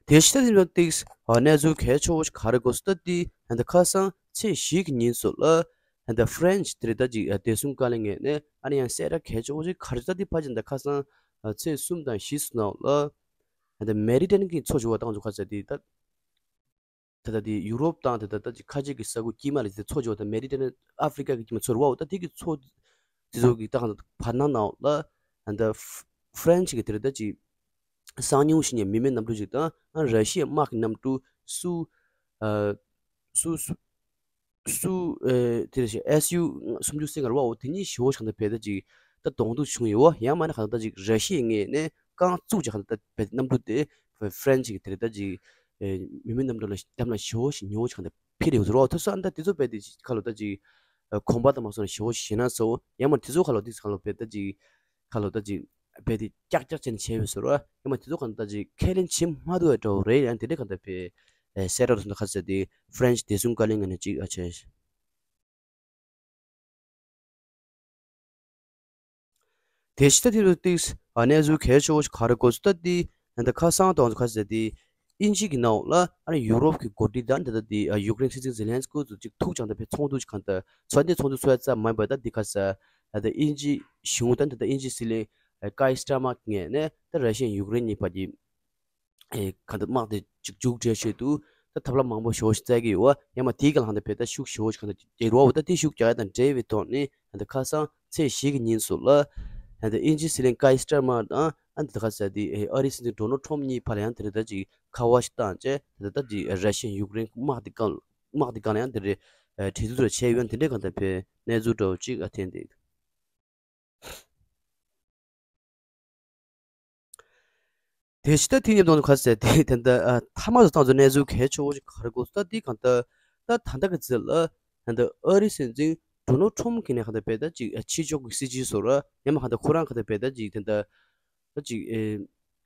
དེ་ཕྱི་ད་དེ་ཏིག་ཨ་གནས་ཚུལ་གལ་ཆེ་བོ་ཞིག་ག་རེ་གོ་སོང་ད་དེ་ད་ཁ་སང་ཚེས་བཞི་གི་ཉིན་སོ་ལ་ད་ཧྥ་རན་ཆི་དེ་རེད་ད་ཅིག་བདེ་སྲུང་བཀའ་བློན་ངོས་ནས་ཨ་ནི་ཡང་གསལ་བསྒྲགས་གལ་ཆེ་བོ་ཞིག་ག་རེ་ད་དེ་ཕ་ཅན་ད་ཁ་སང་ཚེས་གསུམ་དང་བཞི་སོ་ནང་ལ་ད་མེ་རི་ཏན་གྱི་མཚོ་བཞི་བ་ཏང་ཚོ་ཁ་ས་དེ་ད། ད་ལྟ་དེ་ཡུ་རོབ་དང་དེ་ད་ལྟ་ཅིག་ཁ་ཆེ་གི་ས་ཁུལ་དཀྱིལ་མ་ལ་དེ་མཚོ་བྱེད་པ་དང་མེ་ཌི་ཊེ་རེ་ནི་ཡན་ཨ་ཧྥི་རི་ཀ་གི་དཀྱིལ་མ་མཚོ་རེད་བ། འོ་ད་དེ་གི་མཚོ་དེ་ཚོ་གི་ད་གང་བར་སྣང་ནང་ལ་ད་ཧྥ་རན་ཆི་གི་དེ་རེད་ད་ཅིག་གསང་མྱུལ་ཞིག་ནས་མི་མེད་གནམ་གྲུ་ཅིག་དང་ཨ་ར་ཤི་ཡའི་དམག་གི་གནམ་གྲུ་སུ་ཨ་སུ་སུ་སུ་ཨེ་དེ་རེད་ཤག་ཨེ་སི་ཡུ་སུམ་ཅུ་སེ་འགར་བ། འོ་དེ་གཉིས་ཞེ་བོ་ཞིག་གང་ལྟར་བས་ད་ཅིག་ད་གདོང་ཐུག་བྱུང་ཡོད་བ། ཡང་མིན་ན་གང་ལྟར་ད་ཅིག་ར་ཤི་ཡའི་ངོས་ནས་རྐང་བཙུགས་ཅིག་གང་ལྟར་ད་བས་གནམ་གྲུ་དེ་ཧྥ་རན་ཆི་གི་དེ་རེད་ད་ཅིག་ཨེ་མི་མེད་གནམ་གྲུ་ལ་གཏམ་ལ་ཞེ་བོ་ཞིག་ཉེ་བོ་ཞིག་གང་ལྟར་འཕེལ་ཡོད་ཟེར་བ། འོ་དེ་ཚོ་ཨ་ནི་ད་དེ་ཚོ་བས་དེ་ཁ་ལོ་ད་ཅིག་གོམ་པ་དང་མ་སོང་ཞེ་བོ་ཞེ་ན་སོ། ཡང་མ་དེ་ཚོ་ཁ་ལོ་དེ་ཁ་ལོ་བས་ད་ཅིག་ཁ་ལོ་ད་ཅིག་བས་དེ་ཀྱག་ཀྱག་བྱས་ནས་བྱས་ཡོད་ཟེར་བ། ཡང་མ་དེ་ཚོ་གང་ད་ཅིག་ཁས་ལེན་བྱེད་མ་ཐུབ་པའི་འདྲ་བོ་རེད། ཡང་དེ་འདྲའི་གང་ད་བས་གསལ་བསྒྲགས་དུ་ཁ་ཟེར་དེ་ཧྥ་རན་ཆི་བདེ་སྲུང་བཀའ་བློན་ངོས་ནས་ཅིག་ཨ་བྱས། དེ་ཕྱི་ད་དེ་རུ་ཏིག་ཨ་གནས་ཚུལ་གལ་ཆེ་བོ་ཞིག་ག་རེ་གོ་སོང་ད་དེ་ད་ཁ་སང་དང་ཁ་ཟེར་དེ་དབྱིན་ཇི་གི་ནང་ལ་ཨ་ནི་ཡུ་རོབ་ཀྱི་འགོ་ཁྲིད་དང་དེ་ད་དེ་ཡུཀ་རེན་སྲིད་འཛིན་ཛེ་ལན་སི་ཀི་ཚོ་ཅིག་ཐུག་ཅང་ད་བས་ཚོགས་འདུ་ཞིག་གང་ད་ཚོགས་འདུ་ཚོགས་འདུ་ཚོགས་ཡ་ཙམ་མ་ཡིན་པ་ད་དེ་ཁ་ཟེར་ད་དབྱིན་ཇི་གཞུང་དང་དེ་ད་དབྱིན་ཇི་སྲིད་བློན་ཀའི་སི་ཊར་མར་ངོས་ནས་ད་ར་ཤི་ཡ་ཡུཀ་རེན་གཉིས་བར་གྱི་ཨེ་གང་ལྟར་དམག་དེ་ཅིག་མཇུག་སྒྲིལ་ཆེད་དུ་ད་ཐབས་ལམ་མང་པོ་ཞེ་བོ་ཞིག་བཙལ་གྱི་ཡོད་བ། ཡང་མ་དེའི་སྒང་ལ་ཧང་ད་བས་ད་ཤུགས་ཞེ་བོ་ཞིག་གང་ལྟར་རྒྱག་རོགས་འོ་ད་དེ་ཤུགས་རྒྱག་ཡ་དང་འབྲེལ་བའི་ཐོག་ནས་ད་ཁ་སང་ཚེས་བཞི་གི་ཉིན་སུ་ལ་ད་དབྱིན་ཇི་སྲིད་བློན་ཀའི་སི་ཊར་མར་དང་ཨ་ད་ཁ་ས་དེ་ཨ་རིའི་སྲིད་འཛིན་ཌོ་ནལ་ཊམ་གཉིས་བར་ལ་ཡང་དེ་རེད་ད་ཅིག་ཁ་བ་ཞིག་བཏང་བྱས་ད་ད་ཅིག་ར་ཤི་ཡ་ཡུཀ་རེན་དམག་དེ་སྒང་དམག་དེ་སྒང་ལ་ཡང་དེ་རེད་གྲོས་བསྡུར་བྱས་ཡོད། དེ་འདྲའི་གང་ལྟར་བས་གནས་ཚུལ་འདྲ་བོ་ཅིག་ཨ་ཐེན་དེ། དེ་ཕྱི་ད་དེ་མཉམ་དུ་ཁ་ཟེར་དེ་དེ་འདྲ་ཨ་མཐའ་མ་དུ་བཏང་ཚོ་གནས་ཚུལ་གལ་ཆེ་བོ་ཞིག་ག་རེ་གོ་སོང་ད་དེ་གང་ལྟར་ད་ད་ལྟ་གི་ཚེ་ལ་ད་ལྟ་ཨ་རི་སྲིད་འཛིན་ཌོ་ནལ་ཊམ་གྱིས་ནས་གང་ལྟར་བས་ད་ཅིག་ཕྱི་ཕྱོགས་ཀྱི་སྲིད་ཇུས་བཟོ་ར་ཡང་མ་གང་ལྟར་ཁོ་རང་གང་ལྟར་བས་ད་ཅིག་དེ་འདྲ་ད་ཅིག་ཨེ་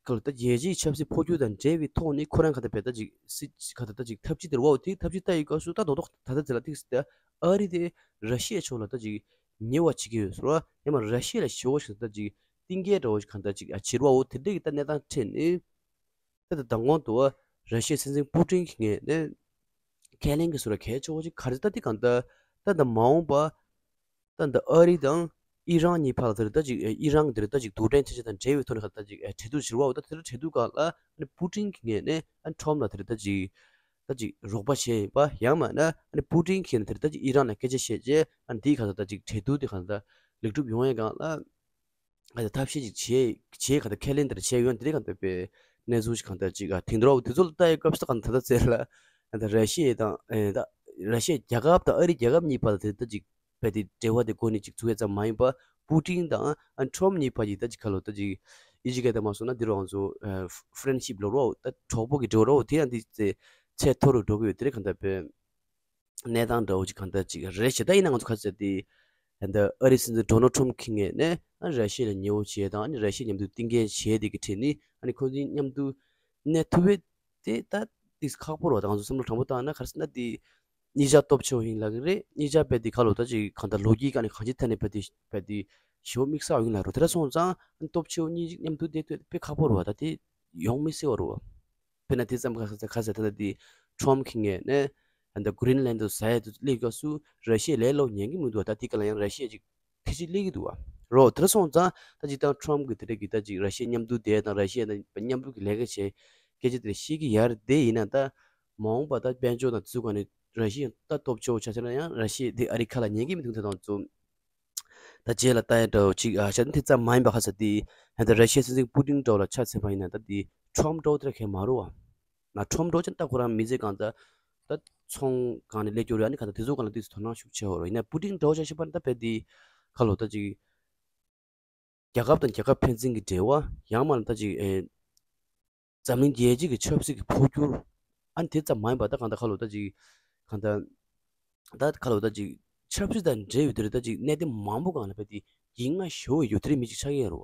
གང་ལ་ད་རྒྱལ་སྤྱིའི་ཆབ་སྲིད་འཕོ་འགྱུར་དང་འབྲེལ་བའི་ཐོག་ནས་ཁོ་རང་གང་ལྟར་བས་ད་ཅིག་སྲིད་གང་ལྟར་ད་ཅིག་ཐབས་ཇུས་དེར་བའོ་དེ་ཐབས་ཇུས་ལྟ་ཡི་སྐབས་སུ་ད་རྡོག་རྡོག་ད་ལྟ་ཚེ་ལ་ཏིག་ད་ཨ་རི་དེ་ར་ཤི་ཡའི་ཕྱོགས་ལ་ད་ཅིག་ཉེ་བ་བྱེད་ཀྱི་ཡོད་ཟེར་བ། ཡང་མ་ར་ཤི་ཡ་ལ་ཞེ་བོ་ཞིག་ད་ཅིག་གཏིང་སྐྱེལ་འདྲ་བོ་ཞིག་གང་ལྟར་ཅིག་ཨ་བྱེད་རོགས་འོ་དེ་འདྲ་གི་ད་གནས་སྟངས་འཕྲད་ནས་ད་ད་མདང་དགོང་དུ་བ་ར་ཤི་ཡའི་སྲིད་འཛིན་པུ་ཏིན་གྱི་ངོས་ནས་ཁས་ལེན་གྱི་ཟུར་གལ་ཆེ་བོ་ཞིག་ག་རེ་ད་དེ་གང་ལྟར་ད་ད་མ་འོངས་པ་ད་ད་ཨ་རི་དང་ཨི་རན་གཉིས་བར་ལ་དེ་རེད་ད་ཅིག་ཨི་རན་གྱི་དེ་རེད་ད་ཅིག་རྡུལ་ཕྲན་མཚོན་ཆ་དང་འབྲེལ་བའི་ཐོག་ནས་གང་ལྟར་ཅིག་གྲོས་བསྡུར་བྱེད་རོགས་འོ་ད་དེ་འདྲ་གྲོས་བསྡུར་སྒང་ལ་ཨ་ནི་པུ་ཏིན་གྱི་ངོས་ནས་ཨ་ནི་ཊམ་ལ་དེ་རེད་ད་ཅིག་ད་ཅིག་རོགས་པ་བྱས་ཡིན་པ་ཡང་མིན་ན་ཨ་ནི་པུ་ཏིན་གྱིས་ནི་དེ་རེད་ད་ཅིག་ཨི་རན་ལ་སྐད་ཆ་བཤད་རྗེས་ཨ་ནི་དེའི་གང་ལྟར་ད་ཅིག་གྲོས་བསྡུར་དེ་གང་ལྟར་ལེགས་གྲུབ་ཡོང་ཡས་སྒང་ལ་གང་ལྟར་ཐབས་ཤེས་ཅིག་བྱས་བྱས་གང་ལྟར་ཁས་ལེན་དེར་བྱས་ཡོད་དེ་རེད། གང་ལྟར་པའི་གནས་ཚུལ་ཞིག་གང་ལྟར་ཅིག་ཨ་ཐེངས་འདྲ་བོ་དེ་ཚོ་ལ་ལྟ་ཡས་སྐབས་སུ་གང་ལྟར་ད་ལྟ་ཚེ་ལ་གང་ལྟར་ར་ཤི་ཡ་དང་ཨེ་ད་ར་ཤི་ཡ་རྒྱལ་ཁབ་དང་ཨ་རི་རྒྱལ་ཁབ་གཉིས་བར་ལ་དེ་ལྟར་ཅིག་པའི་དེ་འབྲེལ་བ་དེ་འགོ་ནས་ཅིག་བཙུགས་ཡས་ཙམ་མ་ཡིན་པ་པུ་ཏིན་དང་ཨ་ནི་ཊམ་གཉིས་བར་གྱི་ད་ཅིག་ག་ལོ་ད་ཅིག་ཨི་ཇི་ག་ད་མ་སོང་ན་འདི་རུ་ང་ཚོ་ཧྥ་རེན་ཤིབ་ལོ་རོ་ད་གྲོགས་པོ་གི་འབྲེལ་བ་རོ་དེ་ཡང་འདི་ཚེ་ཚད་མཐོ་རུ་འགྲོ་གི་ཡོད། དེ་རེད་གང་ལྟར་པའི་གནས་སྟངས་འདྲ་བོ་ཅིག་གང་ལྟར་ཅིག་རེད་ཞེ་ད་ཡིན་ན་ང་ཚོ་ཁ་ཟེར་དེ་ད་ཨ་རིའི་སྲིད་འཛིན་ཌོ་ནལ་ཊམ་གྱི་ངོས་ནས་ཨ་ར་ཤི་ཡ་ལ་ཉེ་བོ་བྱས་དང་ཨ་ནི་ར་ཤི་ཡ་མཉམ་དུ་གཏིང་སྐྱེལ་བྱས་དེ་གི་ཁྲིད་ནི་ཨ་ནི་ཁོང་ཚོའི་མཉམ་དུ་གནས་ཐུབ་པའི་དེ་ད་ཏིག་ཁག་པོ་རེད་བ། ད་ང་ཚོ་བསམ་བློ་དྲང་པོ་བཏང་ན་ག་རེ་ཟེར་ན་དེ་གཉིས་ཆ་སྟོབས་ཆེ་བ་ཡིན་ལབ་ཀྱི་རེད། གཉིས་ཆ་དཔེ་དེ་ཁ་ལོ་ད་ཅིག་གང་ལྟར་ལོ་རྒྱུས་སྒང་ནས་གང་ཅིའི་ཐད་ནས་དཔེ་དེ་དཔེ་དེ་ཞེ་པོ་དམིགས་བསལ་བ་ཡིན་ལབ་རོ། དེ་འདྲ་སོང་ཙང་སྟོབས་ཆེ་བ་གཉིས་ཅིག་མཉམ་དུ་བསྡད་དུས་དཔེ་ཁག་པོ་རེད་བ། ད་དེ་ཡོང་མི་སྲིད་པ་རེད་བ། དཔེར་ན་དེ་ཙམ་ཁ་ས་ཁ་ས་ད་ལྟ་དེ་ཊམ་གྱི་ངོས་ནས་ད་ལྟ་གྷི་རིན་ལན་དུ་ཟ་ཡ་དུ་སླེབས་སྐབས་སུ་ར་ཤི་ཡ་ལས་སླ་པོ་ཉན་གྱི་མི་འདུག་བ། ད་དེ་ག་ལ་ཡང་ར་ཤི་ཡ་ཅིག་ཐེ་ཇུས་སླེབས་ཀྱི་འདུག་བ་རོ། དེ་འདྲ་སོང་ཙང་ད་ཅིག་ད་ཊམ་གྱི་དེ་འདྲ་གི་ད་ཅིག་ར་ཤི་ཡ་མཉམ་དུ་བསྡད་དང་ར་ཤི་ཡ་དང་མཉམ་དུ་གི་ལས་ཀ་བྱེད་སྐད་ཆ་དེ་འདྲ་བཤད་ཀྱི་ཡ་རེད། དེ་ཡིན་ན་ད་མ་འོངས་པ་ད་དཔལ་འབྱོར་དང་དེ་ཚོ་ག་ནས་ར་ཤི་ཡ་ད་སྟོབས་ཆེ་བོ་ཆགས་ཆགས་ན་ཡང་ར་ཤི་ཡ་དེ་ཨ་རི་ཁ་ལ་ཉན་གྱི་མི་འདུག་ད་དང་ཚོ། ད་རྗེས་ལ་ལྟ་ཡ་འདྲ་བོ་ཅིག་ཨ་ཤ་དེ་ཙམ་མ་ཡིན་པ་ཁ་ས་དེ་ད་ལྟ་ར་ཤི་ཡའི་སྲིད་འཛིན་པུ་ཏིན་འདྲ་བོ་ལ་ཆ་མཚོན་པ་ཡིན་ན་ད་དེ་ཊམ་འདྲ་བོ་དེ་ར་གལ་མ་རུ་བ། ན་ཊམ་འདྲ་བོ་ཅན་ད་ཁོ་རང་མི་ཚེ་གང་ད་ད་ཚོང་གང་ནས་ལས་སྐྱོར་ཡ་ནི་གང་ད་དེ་ཚོ་གང་ལ་དེ་ཚོ་དོ་སྣང་ཤུགས་ཆེ་བ་རུ་ཡིན་ན་པུ་ཏིན་འདྲ་བོ་ཅན་ཤི་པ་ནི་ད་བས་དེ་ཁ་ལོ་ད་ཅིག་རྒྱལ་ཁབ་དང་རྒྱལ་ཁབ་ཕན་ཚུན་གྱི་འབྲེལ་བ་ཡང་མ་ལ་ད་ཅིག་ཨེ། འཛམ་གླིང་རྒྱལ་སྤྱི་གི་ཆབ་སྲིད་ཀྱི་འཕོ་འགྱུར་ཨ་ནི་དེ་ཙམ་མ་ཡིན་པ་ད་གང་ལྟར་ཁ་ལོ་ད་ཅིག་གང་ལྟར་ད་ཁ་ལོ་ད་ཅིག་ཆབ་སྲིད་དང་འབྲེལ་བའི་དེ་རེད་ད་ཅིག་གནད་དོན་མང་པོ་སྒང་ལ་བས་དེ་ཡིག་ངག་ཞུ་བའི་ཡོད་དེ་རེད་མི་ཅིག་ཆགས་ཀྱི་ཡོད་རེད་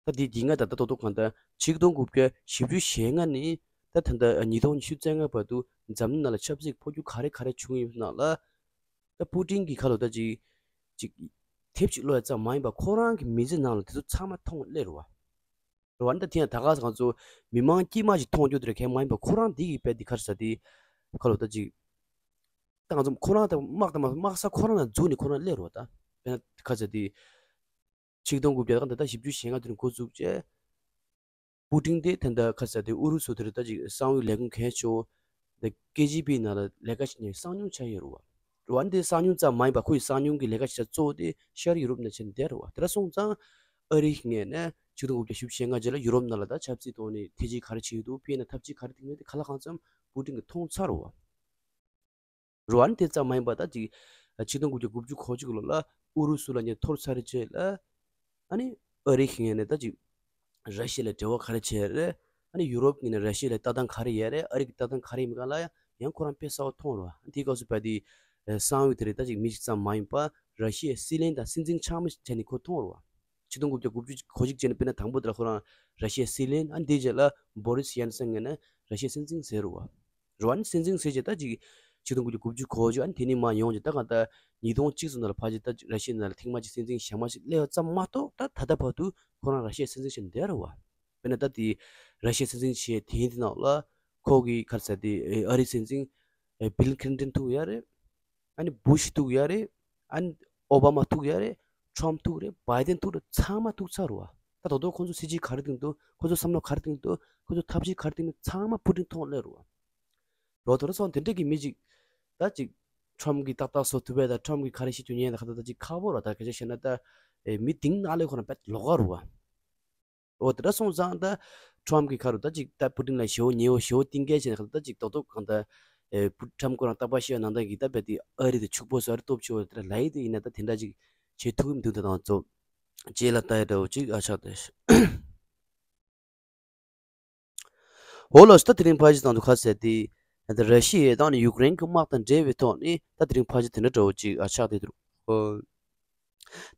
བ། ད་དེ་ཡིག་ངག་ད་ད་ཏོག་ཏོག་གང་ལྟར་ཆིག་སྟོང་དགུ་བརྒྱ་བཞི་བཅུ་ཞེ་ལྔ་ནས་ད་ད་ལྟ་ཉིས་སྟོང་ཉི་ཤུ་རྩ་ལྔ་བར་དུ་འཛམ་གླིང་ནང་ལ་ཆབ་སྲིད་འཕོ་འགྱུར་ག་རེ་ག་རེ་བྱུང་ཡོད་ནང་ལ་ད་པུ་ཏིན་གྱི་ཁ་ལོ་ད་ཅིག་ཅིག་དེབ་ཅིག་ཀློག་ཡ་ཙམ་མ་ཡིན་པ་ཁོ་རང་གི་མི་ཚེ་ནང་ལ་དེ་ཚོ་ཚང་མ་མཐོང་སླེབས་རེད་བ། རེད་བ། ད་དེ་ཡང་ད་ག་ས་ང་ཚོ་མི་མང་དཀྱུས་མ་ཞིག་མཐོང་རྒྱུ་དེ་རེད་མཁན་མ་ཡིན་པ། ཁོ་རང་འདི་གི་དཔེ་འདི་ག་རེ་ཟེར་དེ། ཁ་ལོ་ད་ཅིག་ད་ང་ཚོ་ཁོ་རང་ད་དམག་དང་མ་དམག་ས་ཁོ་རང་ལ་འཛུགས་ནས་ཁོ་རང་སླེབས་རེད་བ། ད་དཔེར་ན་ག་རེ་ཟེར་དེ། ཆིག་སྟོང་དགུ་བརྒྱ་ད་ད་བཞི་བཅུ་ཞེ་ལྔ་དེ་ནས་འགོ་བཙུགས་བྱས། པུ་ཏིན་དེ་ད་ལྟ་ག་རེ་ཟེར་དེ་ཨུ་རུ་སུ་དེ་རེད། ད་ཅིག་གསང་བའི་ལས་ཁུངས་གལ་ཆེ་བོ། ད་ཀེ་ཇི་བི་ནང་ལ་ལས་ཀ་བྱེད་མཁན་གསང་མྱུལ་ཆགས་ཡོད་རེད་བ། རེད་བ། འདི་གསང་མྱུལ་ཙམ་མ་ཡིན་པ། ཁོ་ཡི་གསང་མྱུལ་གྱི་ལས་ཀ་བྱེད་ས་གཙོ་བོ་དེ་ཤར་ཡུ་རོབ་ནང་ཕྱིན་བསྡད་རེད་བ། དེ་འདྲ་སོང་ཙང་ཨ་རིའི་ངོས་ནས་ཆིག་སྟོང་དགུ་བརྒྱ་བཞི་བཅུ་ཞེ་ལྔ་རྗེས་ལ་ཡུ་རོབ་ནང་ལ་ད་ཆབ་སྲིད་ཐོག་ནས་ཐེ་ཇུས་ག་རེ་བྱེད་ཀྱི་འདུག་དཔེར་ན་ཐབས་ཇུས་ག་རེ་བཏིང་ཡོད་དེ་གང་ལ་གང་འཚམ་པུ་ཏིན་གྱིས་མཐོང་ཚར་རེད་བ། རེད་བ། དེ་ཙམ་མ་ཡིན་པ། ད་ཅིག་ཆིག་སྟོང་དགུ་བརྒྱ་དགུ་བཅུ་གོ་གཅིག་ལོ་ལ་ཨུ་རུ་སུ་ལ་ཉེ་འཐོར་ཚར་རྗེས་ལ། ཨ་ནི་ཨ་རི་གི་ངོས་ནས་ད་ཅིག་ར་ཤི་ཡ་ལ་འབྲེལ་བ་ག་རེ་བྱས་རེད། ཨ་ནི་ཡུ་རོབ་ངོས་ནས་ར་ཤི་ཡ་ལ་ལྟ་སྟངས་ག་རེ་ཡོད་རེད། ཨ་རི་གི་ལྟ་སྟངས་ག་རེ་ཡིན་མིན་ག་ལ་ཡང་ཁོ་རང་དཔེ་གསལ་བོ་མཐོང་རེད་བ། དེའི་སྐབས་སུ་བལྟས་ཏེ་གསང་བའི་དེ་རེད། ད་ཅིག་མི་ཞིག་ཙམ་མ་ཡིན་པ། ར་ཤི་ཡའི་སྲིད་བློན་དང་སྲིད་འཛིན་ཆགས་མི་ཞིག་བྱས་ནས་ཁོ་མཐོང་རེད་བ། ཆིག་སྟོང་དགུ་བརྒྱ་དགུ་བཅུ་གོ་གཅིག་བྱས་ནས་དཔེར་ན་དང་པོ་དེ་ལ་ཁོ་རང་ར་ཤི་ཡའི་སྲིད་བློན། ཨ་ནི་དེའི་རྗེས་ལ་བོ་རིས་ཡེལ་སན་ངོས་ནས་ར་ཤི་ཡའི་སྲིད་འཛིན་ཟེར་རེད་བ། རེད་བ། ཨ་ནི་སྲིད་འཛིན་ཟེར་རྗེས་ད་ཅིག་ཆིག་སྟོང་དགུ་བརྒྱ་དགུ་བཅུ་གོ་གཅིག་ཨ་ནི་དེ་ནས་མར་ཡོང་རྗེས་ད་གང་ལྟར་ཉིས་སྟོང་གཅིག་ཙམ་ནང་ལ་ཕལ་ཆེར་ད་ར་ཤི་ཡ་ནང་ལ་ཐེངས་མ་གཅིག་སྲིད་འཛིན་གཞན་མ་ཞིག་སླེབས་པ་ཙམ་མ་གཏོགས། ད་ད་ལྟ་བར་དུ་ཁོ་རང་ར་ཤི་ཡའི་སྲིད་འཛིན་ཞིག་བསྡད་རེད་བ། དཔེར་ན་ད་དེ་ར་ཤི་ཡའི་སྲིད་འཛིན་བྱས་དེའི་དེ་ནང་ལ་ཁོ་གི་ག་རེ་ཟེར་དེ་ཨ་རིའི་སྲིད་འཛིན་བིལ་ཁི་ལིན་ཏན་ཐུག་ཡོད་རེད། ཨ་ནི་བུ་ཤི་ཐུག་ཡོད་རེད། ཨ་ནི་ཨོ་བྷ་མ་ཐུག་ཡོད་རེད། ཁྲོམ་ཐུག་རེད། བྷའི་ཏན་ཐུག་རེད། ཚང་མ་ཐུག་ཚར་རེད་བ། ད་དོ་དོ་ཁོ་ཚོ་སྲིད་ཇུས་ག་རེ་བཏིང་འདུག་ཁོ་ཚོ་བསམ་བློ་ག་རེ་བཏིང་འདུག་ཁོ་ཚོ་ཐབས་ཤེས་ག་རེ་བཏིང་འདུག་ཚང་མ་པུ་ཏིན་མཐོང་སླེབས་རེད་བ། རོ་དོ་ར་སོང་དེ་འདྲས་ཀྱི་མི་ཅིག་ད་ཅིག་ཁྲོམ་གྱིས་ཏག་ཏག་བཟོ་ཐུབ་པས། ད་ཁྲོམ་གྱིས་ག་རེ་བྱེད་རྒྱུ་ཉན་ད་ག་ད་ད་ཅིག་ཁག་པོ་རེད་བ། ད་སྐད་ཆ་བཤད་ན་ད་མི་དེང་ནང་ལས་ཁོ་རང་དཔེ་ལོགས་ཀ་རེད་བ། འོ་དེ་འདྲ་སོང་ཙང་ད་ཁྲོམ་གྱིས་ཁ་རུ་ད་ཅིག་ད་པུ་ཏིན་ལ་ཞེ་བོ་ཉེ་བོ་ཞེ་བོ་བསྟེན་གལ་བྱས་ནས་ཁ་ད་ཅིག་རྡོག་རྡོག་གང་ད་ཨེ་པུ་ཁྲོམ་ཁོ་རང་རྟག་པར་བཤད་ནང་ད་གི་ད་རྦད་དེ་ཨ་རི་དེ་ཕྱུག་པོ་བཟོ། ཨ་རི་སྟོབས་ཆེ་བོ་དེ་འདྲ་ལབ་ཡི། དེ་ཡིན་ན་ད་དེ་འདྲ་ཅིག་བྱེད་ཐུབ་ཀྱི་མི་འདུག་ད་དང་ཚོ་རྗེས་ལ་ལྟ་ཡ་འདྲ་བོ་ཅིག་ཨ་ཆགས་ཏེ། འོ་ལགས་སོ། ད་དེ་རིང་ཕལ་ཆེར་དང་དུ་ཁ་གསལ་ཏེ། ད་ར་ཤི་ཡའི་དང་ནི་ཡུཀ་རེན་གྱི་དམག་དང་འབྲེལ་བའི་ཐོག་ནས་ད་དེ་རིང་ཕལ་ཆེར་དེ་འདྲ་འདྲ་བོ་ཅིག་ཨ་ཆགས་ཏེ་འདུག་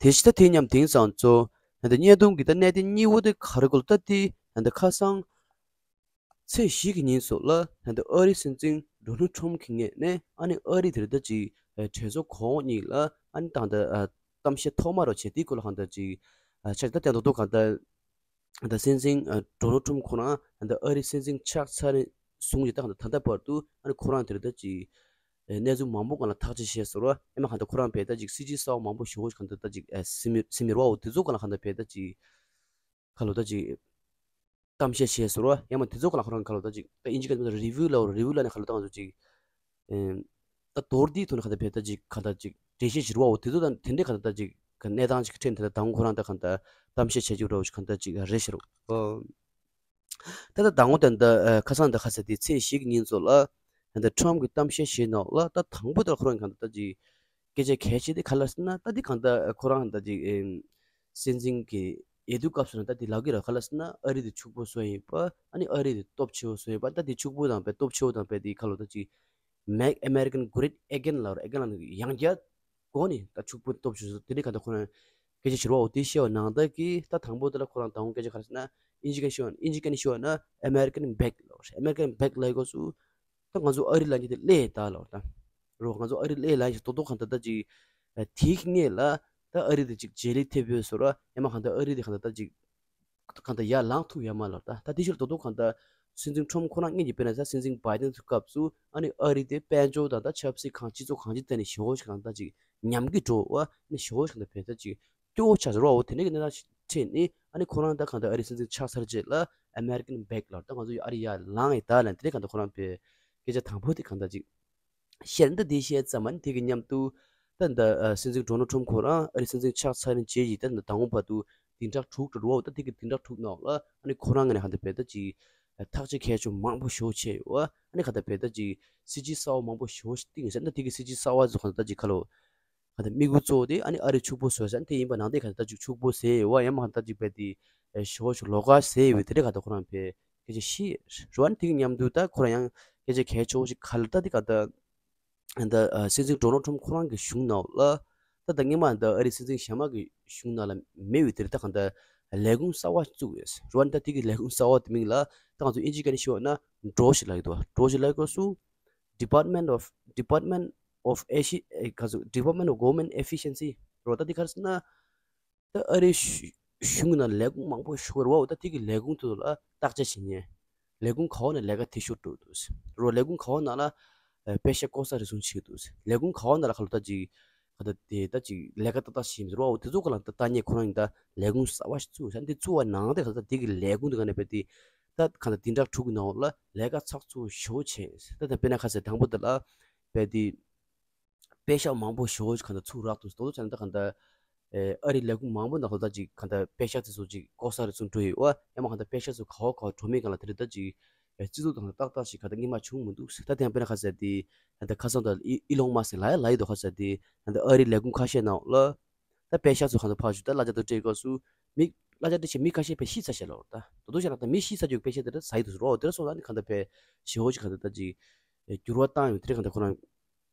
དེ་བཞིན་ད་དེ་མཉམ་དེང་སང་ཚོ་ད་བརྙན་ཐུང་གི་ད་གནད་དོན་གཉིས་པོ་དེ་ག་རེ་གོ་ལ། ད་དེ་ད་ཁ་སང་ཚེས་བཞི་གི་ཉིན་སོགས་ལ་ད་ཨ་རིའི་སྲིད་འཛིན་ཌོ་ནལ་ཁྲོམ་གྱི་ངོས་ནས་ཨ་ནི་ཨ་རི་དེར་ད་ཅིག་གྲོས་ཚོགས་གོང་འོག་གཉིས་ལ་ཨ་ནི་ད་ད་གཏམ་བཤད་ཐོག་མ་རོ་བྱས་དེའི་སྐོར་ལ་གང་ལྟར་ཅིག་ཆ་ད་ལྟ་རྡོག་རྡོག་གང་ལྟར། ད་སྲིད་འཛིན་ཨ་ཌོ་ནལ་ཁྲོམ་ཁོ་རང་ད་ཨ་རིའི་སྲིད་འཛིན་ཆགས་ཚར་ནས་བཟུང་ཡོད། ད་ད་ལྟ་བར་དུ་ཨ་ནི་ཁོ་རང་དེར་ད་ཅིག་གནས་ཚུལ་མང་པོ་སྒང་ལ་ཐག་གཅོད་བྱས་ཟེར་བ། ཡང་མ་གང་ལྟར་ཁོ་རང་བས་ད་ཅིག་སྲིད་ཇུས་གསར་བ་མང་པོ་ཞེ་པོ་ཞིག་གང་ལྟར་ད་ཅིག་ཨ་སེ་མི་སེ་མི་ར་བ་འོ་དེ་ཚོ་སྒང་ལ་གང་ལྟར་བས་ད་ཅིག་ཁ་ལོ་ད་ཅིག་གཏམ་བཤད་བྱས་ཟེར་བ། ཡང་མ་དེ་ཚོ་སྒང་ལ་ཁོ་རང་ཁ་ལོ་ད་ཅིག་ད་ཨིན་ཇི་སྐད་ནས་རི་ཝིའུ་ལབ། རི་ཝིའུ་ལབ་ནས་ཁ་ལོ་ད་ང་ཚོ་ཅིག་ཨེམ། ད་མདོར་བསྡུས་ཐོག་ནས་ག་ད་བས་ད་ཅིག་ག་ད་ཅིག་འགྲེལ་བཤད་བྱེད་རོགས་འོ་དེ་ཚོ་དང་དེ་འདྲའི་ག་ད་ད་ཅིག་ག་གནས་སྟངས་ཅིག་ཁྲིད་དེ་ད་དང་ཁོ་རང་ད་ག་ད་གཏམ་བཤད་བྱེད་རྒྱུ་རོགས་ཤིག་ག་ད་ཅིག་རེད་ཤི་རོགས། ད་ད་དང་པོ་ད་ད་ཁ་སང་ད་ཁ་ས་དེ་ཚེས་བཞི་གི་ཉིན་ཚོ་ལ་ད་ད་ཁྲོམ་གྱི་གཏམ་བཤད་བྱེད་ནོ་ལ་ད་དང་པོ་ད་ཁོ་རང་ག་ད་ད་ཅིག་སྐད་ཆ་གལ་ཆེ་དེ་ག་ལ་ཟེར་ན། ད་དེ་གང་ད་ཁོ་རང་ད་ཅིག་ཨེམ། སྲིད་འཛིན་གྱི་འོས་བསྡུ་སྐབས་སུ་ན་ད་དེ་ལབ་ཀྱི་ར། ག་ལ་ཟེར་ན་ཨ་རི་དེ་ཕྱུག་པོ་བཟོ་ཡིན་པ། ཨ་ནི་ཨ་རི་དེ་སྟོབས་ཆེ་བོ་བཟོ་ཡིན་པ། ད་དེ་ཕྱུག་པོ་དང་བས་སྟོབས་ཆེ་བོ་དང་བས་དེ་ཁ་ལོ་ད་ཅིག Make American Great Again ལབ་ར། ཨེ་གན་ལབ་ན་ཡང་བསྐྱར་གོ་ནི་ད་ཕྱུག་པོ་སྟོབས་ཆེ་བཟོ་དེ་འདྲའི་ག་ད་ཁོ་རང་སྐད་ཆ་བྱེད་རོགས་འོ་དེ་བཤད་པ་ནང་ད་གི་ད་དང་པོ་དེ་ལ་ཁོ་རང་དང་པོ་སྐད་ཆ་ག་རེ་ཟེར་ན་ཨིན་ཇི་སྐད་ཤོད་ཨིན་ཇི་སྐད་ནས་ཤོད་ན་American Back ལབ་ར། American Back ལབ་དགོས་སུ། ད་ང་ཚོ་ཨ་རི་ལ་ཉིད་དེ་ལས་ད་ལོ་ད། རོ་ང་ཚོ་ཨ་རི་ལས་ལ་ཡིན་ཞིག་རྡོག་རྡོག་གང་ད་ད་ཅིག་དེའི་སྔས་ལ་ད་ཨ་རི་དེ་ཅིག་བརྗེ་ལེ་ཐེབས་ཡོད་ཟེར་ར། ཡང་མ་གང་ད་ཨ་རི་དེ་གང་ད་ད་ཅིག་གང་ད་ཡར་ལངས་ཐུབ་ཡོད་མ་ལོ་ད། ད་དེ་ཕྱིར་རྡོག་རྡོག་གང་ད་སྲིད་འཛིན་ཁྲོམ་ཁོ་རང་ངེད་ཀྱི་དཔེར་ན་ད་སྲིད་འཛིན་བྷའི་ཏན་སྐབས་སུ་ཨ་ནི་ཨ་རི་དེ་དཔལ་འབྱོར་དང་ད་ཆབ་སྲིད་གང་སྤྱི་ཚོགས་གང་ཅི་ཐད་ནས་ཞེ་བོ་ཞིག་གང་ད་ཅིག་ཉམས་ཀྱི་འགྲོ་བ་ནི་ཞེ་བོ་ཞིག་གང་ད་བས་ད་ཅིག་སྐྱོ་བོ་ཆགས་ཟེར་བ་འོ་དེ་འདྲ་གི་གནས་སྟངས་ཤིག་འཕྲད་ནས་ཨ་ནི་ཁོ་རང་ད་གང་ལྟར་ཨ་རིའི་སྲིད་འཛིན་ཆགས་ཚར་རྗེས་ལ་American Back ལབ་ད་ང་ཚོ་ཡི་ཨ་རི་ཡར་ལངས་ཡི་ད་ལབ་དེ་འདྲ་གང་ལྟར་ཁོ་རང་པའི་སྐད་ཆ་དང་པོ་དེ་གང་ལྟར་ཅིག་བཤད་ན་ད་དེ་བཤད་ཙམ་མ་ནི་དེ་གི་མཉམ་དུ་ད་ད་སྲིད་འཛིན་ཌོ་ནལ་ཁྲོམ་ཁོ་རང་ཨ་རིའི་སྲིད་འཛིན་ཆགས་ཚར་རྗེས་ཀྱི་ད་ད་དང་པོ་བར་དུ་བདུན་ཕྲག་དྲུག་འགྲོ་རུ་བ་ད་དེ་གི་བདུན་ཕྲག་དྲུག་ནང་ལ་ཨ་ནི་ཁོ་རང་ངོས་ནས་གང་ལྟར་བས་ད་ཅིག་ཐག་གཅོད་གལ་ཆེ་མང་པོ་ཞེ་པོ་བྱས་ཡོད་ཨ་ནི་གང་ལྟར་བས་ད་ཅིག་སྲིད་ཇུས་གསར་བ་མང་པོ་ཞེ་པོ་ཞིག་བཏིང་ཡོད་ཟེར་ན་དེ་གི་སྲིད་ཇུས་གསར་བ་ཚོ་གང་ལྟར་ད་ཅིག་ཁ་ལོ། ག་ད་དམིགས་ཡུལ་གཙོ་བོ་དེ་ཨ་ནི་ཨ་རི་ཕྱུག་པོ་བཟོ་ས་དེ་ཡིན་པ་ནང་དེ་ག་ད་ཅིག་ཕྱུག་པོ་ཟེར་ཡོད་བ། ཡང་མ་ག་ད་ཅིག་པའི་དེ་ཞོ་ཞོ་ལོ་ཀ་ཟེར་ཡོད་དེ་རེད། ག་ད་ཁོ་རང་པའི་སྐད་ཆ་ཤི་རུ་ཨ་ནི་དེ་གི་མཉམ་དུ་ད་ཁོ་རང་ཡང་སྐད་ཆ་གལ་ཆེ་བོ་ཞིག་ག་ལ་ད་དེ་ག་ད་ད་སྲིད་འཛིན་ཌོ་ནལ་ཁྲོམ་ཁོ་རང་གི་གཞུང་ནང་ལ་ད་ད་སྔོན་མ་ད་ཨ་རི་སྲིད་འཛིན་གཞན་མ་གི་གཞུང་ནང་ལ་མེད་པའི་དེ་རེད། ད་ག་ད་ལས་ཁུངས་གསར་བ་བཙུགས་ཡོད་རུ་ཨ་ནི་ད་དེ་གི་ལས་ཁུངས་གསར་བ་དེ་མིང་ལ་ད་ང་ཚོ་ཨིན་ཇི་སྐད་ནས་ཤོད་ན་ཌོ་ཞིག་ལབ་ཡོད་དོ། ཌོ་ཞིག་ལབ་དགོས་སུ། Department of Department of Asia ཨེ་ག་ཚོད་Department of Government Efficiency རོ། ད་འདི་ག་རེ་ཟེར་ན་ད་ཨ་རི་ཤུ་ གཞུང་གི་ནང་ལས་ཁུངས་མང་པོ་ཞིག་རེད་བ། འོ་ད་དེ་གི་ལས་ཁུངས་དེ་ཚོ་ལ་བརྟག་དཔྱད་བྱེད་མཁན། ལས་ཁུངས་ག་བ་ནས་ལས་ཀ་དེ་ཤོར་འགྲོ་འདུག་རོ། ལས་ཁུངས་ག་བ་ནང་ལ་ཨ་པེ་ཤག་ལྐོག་ཟ་རེ་ཟུང་བྱེད་འདུག་ལས་ཁུངས་ག་བ་ནང་ལ་ག་ལོ་ད་ཅིག་ག་ད་དེ་ད་ཅིག་ལས་ཀ་ཏག་ཏག་བྱེད་མི་འདུག་རོ། འོ་དེ་ཚོ་ག་ལ་ད་ལྟ་ངས་ཁོ་རང་གི་ད་ལས་ཁུངས་གསར་བ་ཞིག་བཙུགས་ས་འདི་བཙུགས་པ་ནང་དེ་ག་ད་དེ་གི་ལས་ཁུངས་དེ་ག་ནས་པས་དེ་ད་ག་ད་བདུན་ཕྲག་དྲུག་གི་ནང་ལ་ལས་ཀ་ཚགས་ཚུད་ཞེ་པོ་བྱས། ད་ད་དཔེར་ན་ཁ་ཟེར་དང་པོ་དེ་ལ་པས་དེ་པེ་ཤག་མང་པོ་ཞེ་པོ་ཞིག་གང་ལྟར་ཚུར་རག་ཐུབ་སོང་། དོ་དོ་བྱས་ན་ད་གང་ལྟར་ཨེ་ཨ་རིའི་ལས་ཁུངས་མང་པོ་ནང་ལོ་ད་ཅིག་གང་ལྟར་པེ་ཤག་དེ་ཚོ་ཅིག་ལྐོག་ཟ་རེ་ཚུར་འགྲོ་ཡོད་པ། ཡང་མ་གང་ལྟར་པེ་ཤག་ཚོ་ག་བ་ག་བ་འགྲོ་མིན་སྒང་ལ་དེ་རིང་ད་ཅིག་ཨེ་རྩིས་ཐོ་དང་ཏག་ཏག་ཞིག་གང་ལྟར་སྔོན་མ་བྱུང་མི་འདུག་ད་དེ་ཡང་དཔེར་ན་ཁ་ཟེར་དེ་ད་ལྟ་ཁ་སང་ད་ཨི་ཨི་ལོན་མཱ་སི་ལ་ཡ་ལ་ཡི་དོ་ཁ་ཟེར་དེ་ད་ལྟ་ཨ་རིའི་ལས་ཁུངས་ཁ་ཤས་ནང་ལ་ད་པེ་ཤག་ཚོ་གང་ལྟར་ཕར་ཞུ་ད་གླ་ཆ་དང་སྤྲད་སྐབས་སུ་མི་གླ་ཆ་སྤྲད་ཆེད་མི་ཁ་ཤས་པས་ཤི་ཚར་ཤག་ལ། འོ་ད་དོ་དོ་བྱས་ན་ད་མི་ཤི་ཚར་རྒྱུ་པེ་ཤག་དེ་འདྲ་ཟ་ཡི་འདུག་ཟེར་བ། འོ་དེ་འདྲ་སོང་ཙང་ནི་གང་ལྟར་པས་ཞེ་པོ་ཅིག་གང་ལྟར་ད་ཅིག་འགྱུར་བ་བཏང་ཡོད། དེ་འདྲ་གང་ལྟར་ཁོ་རང་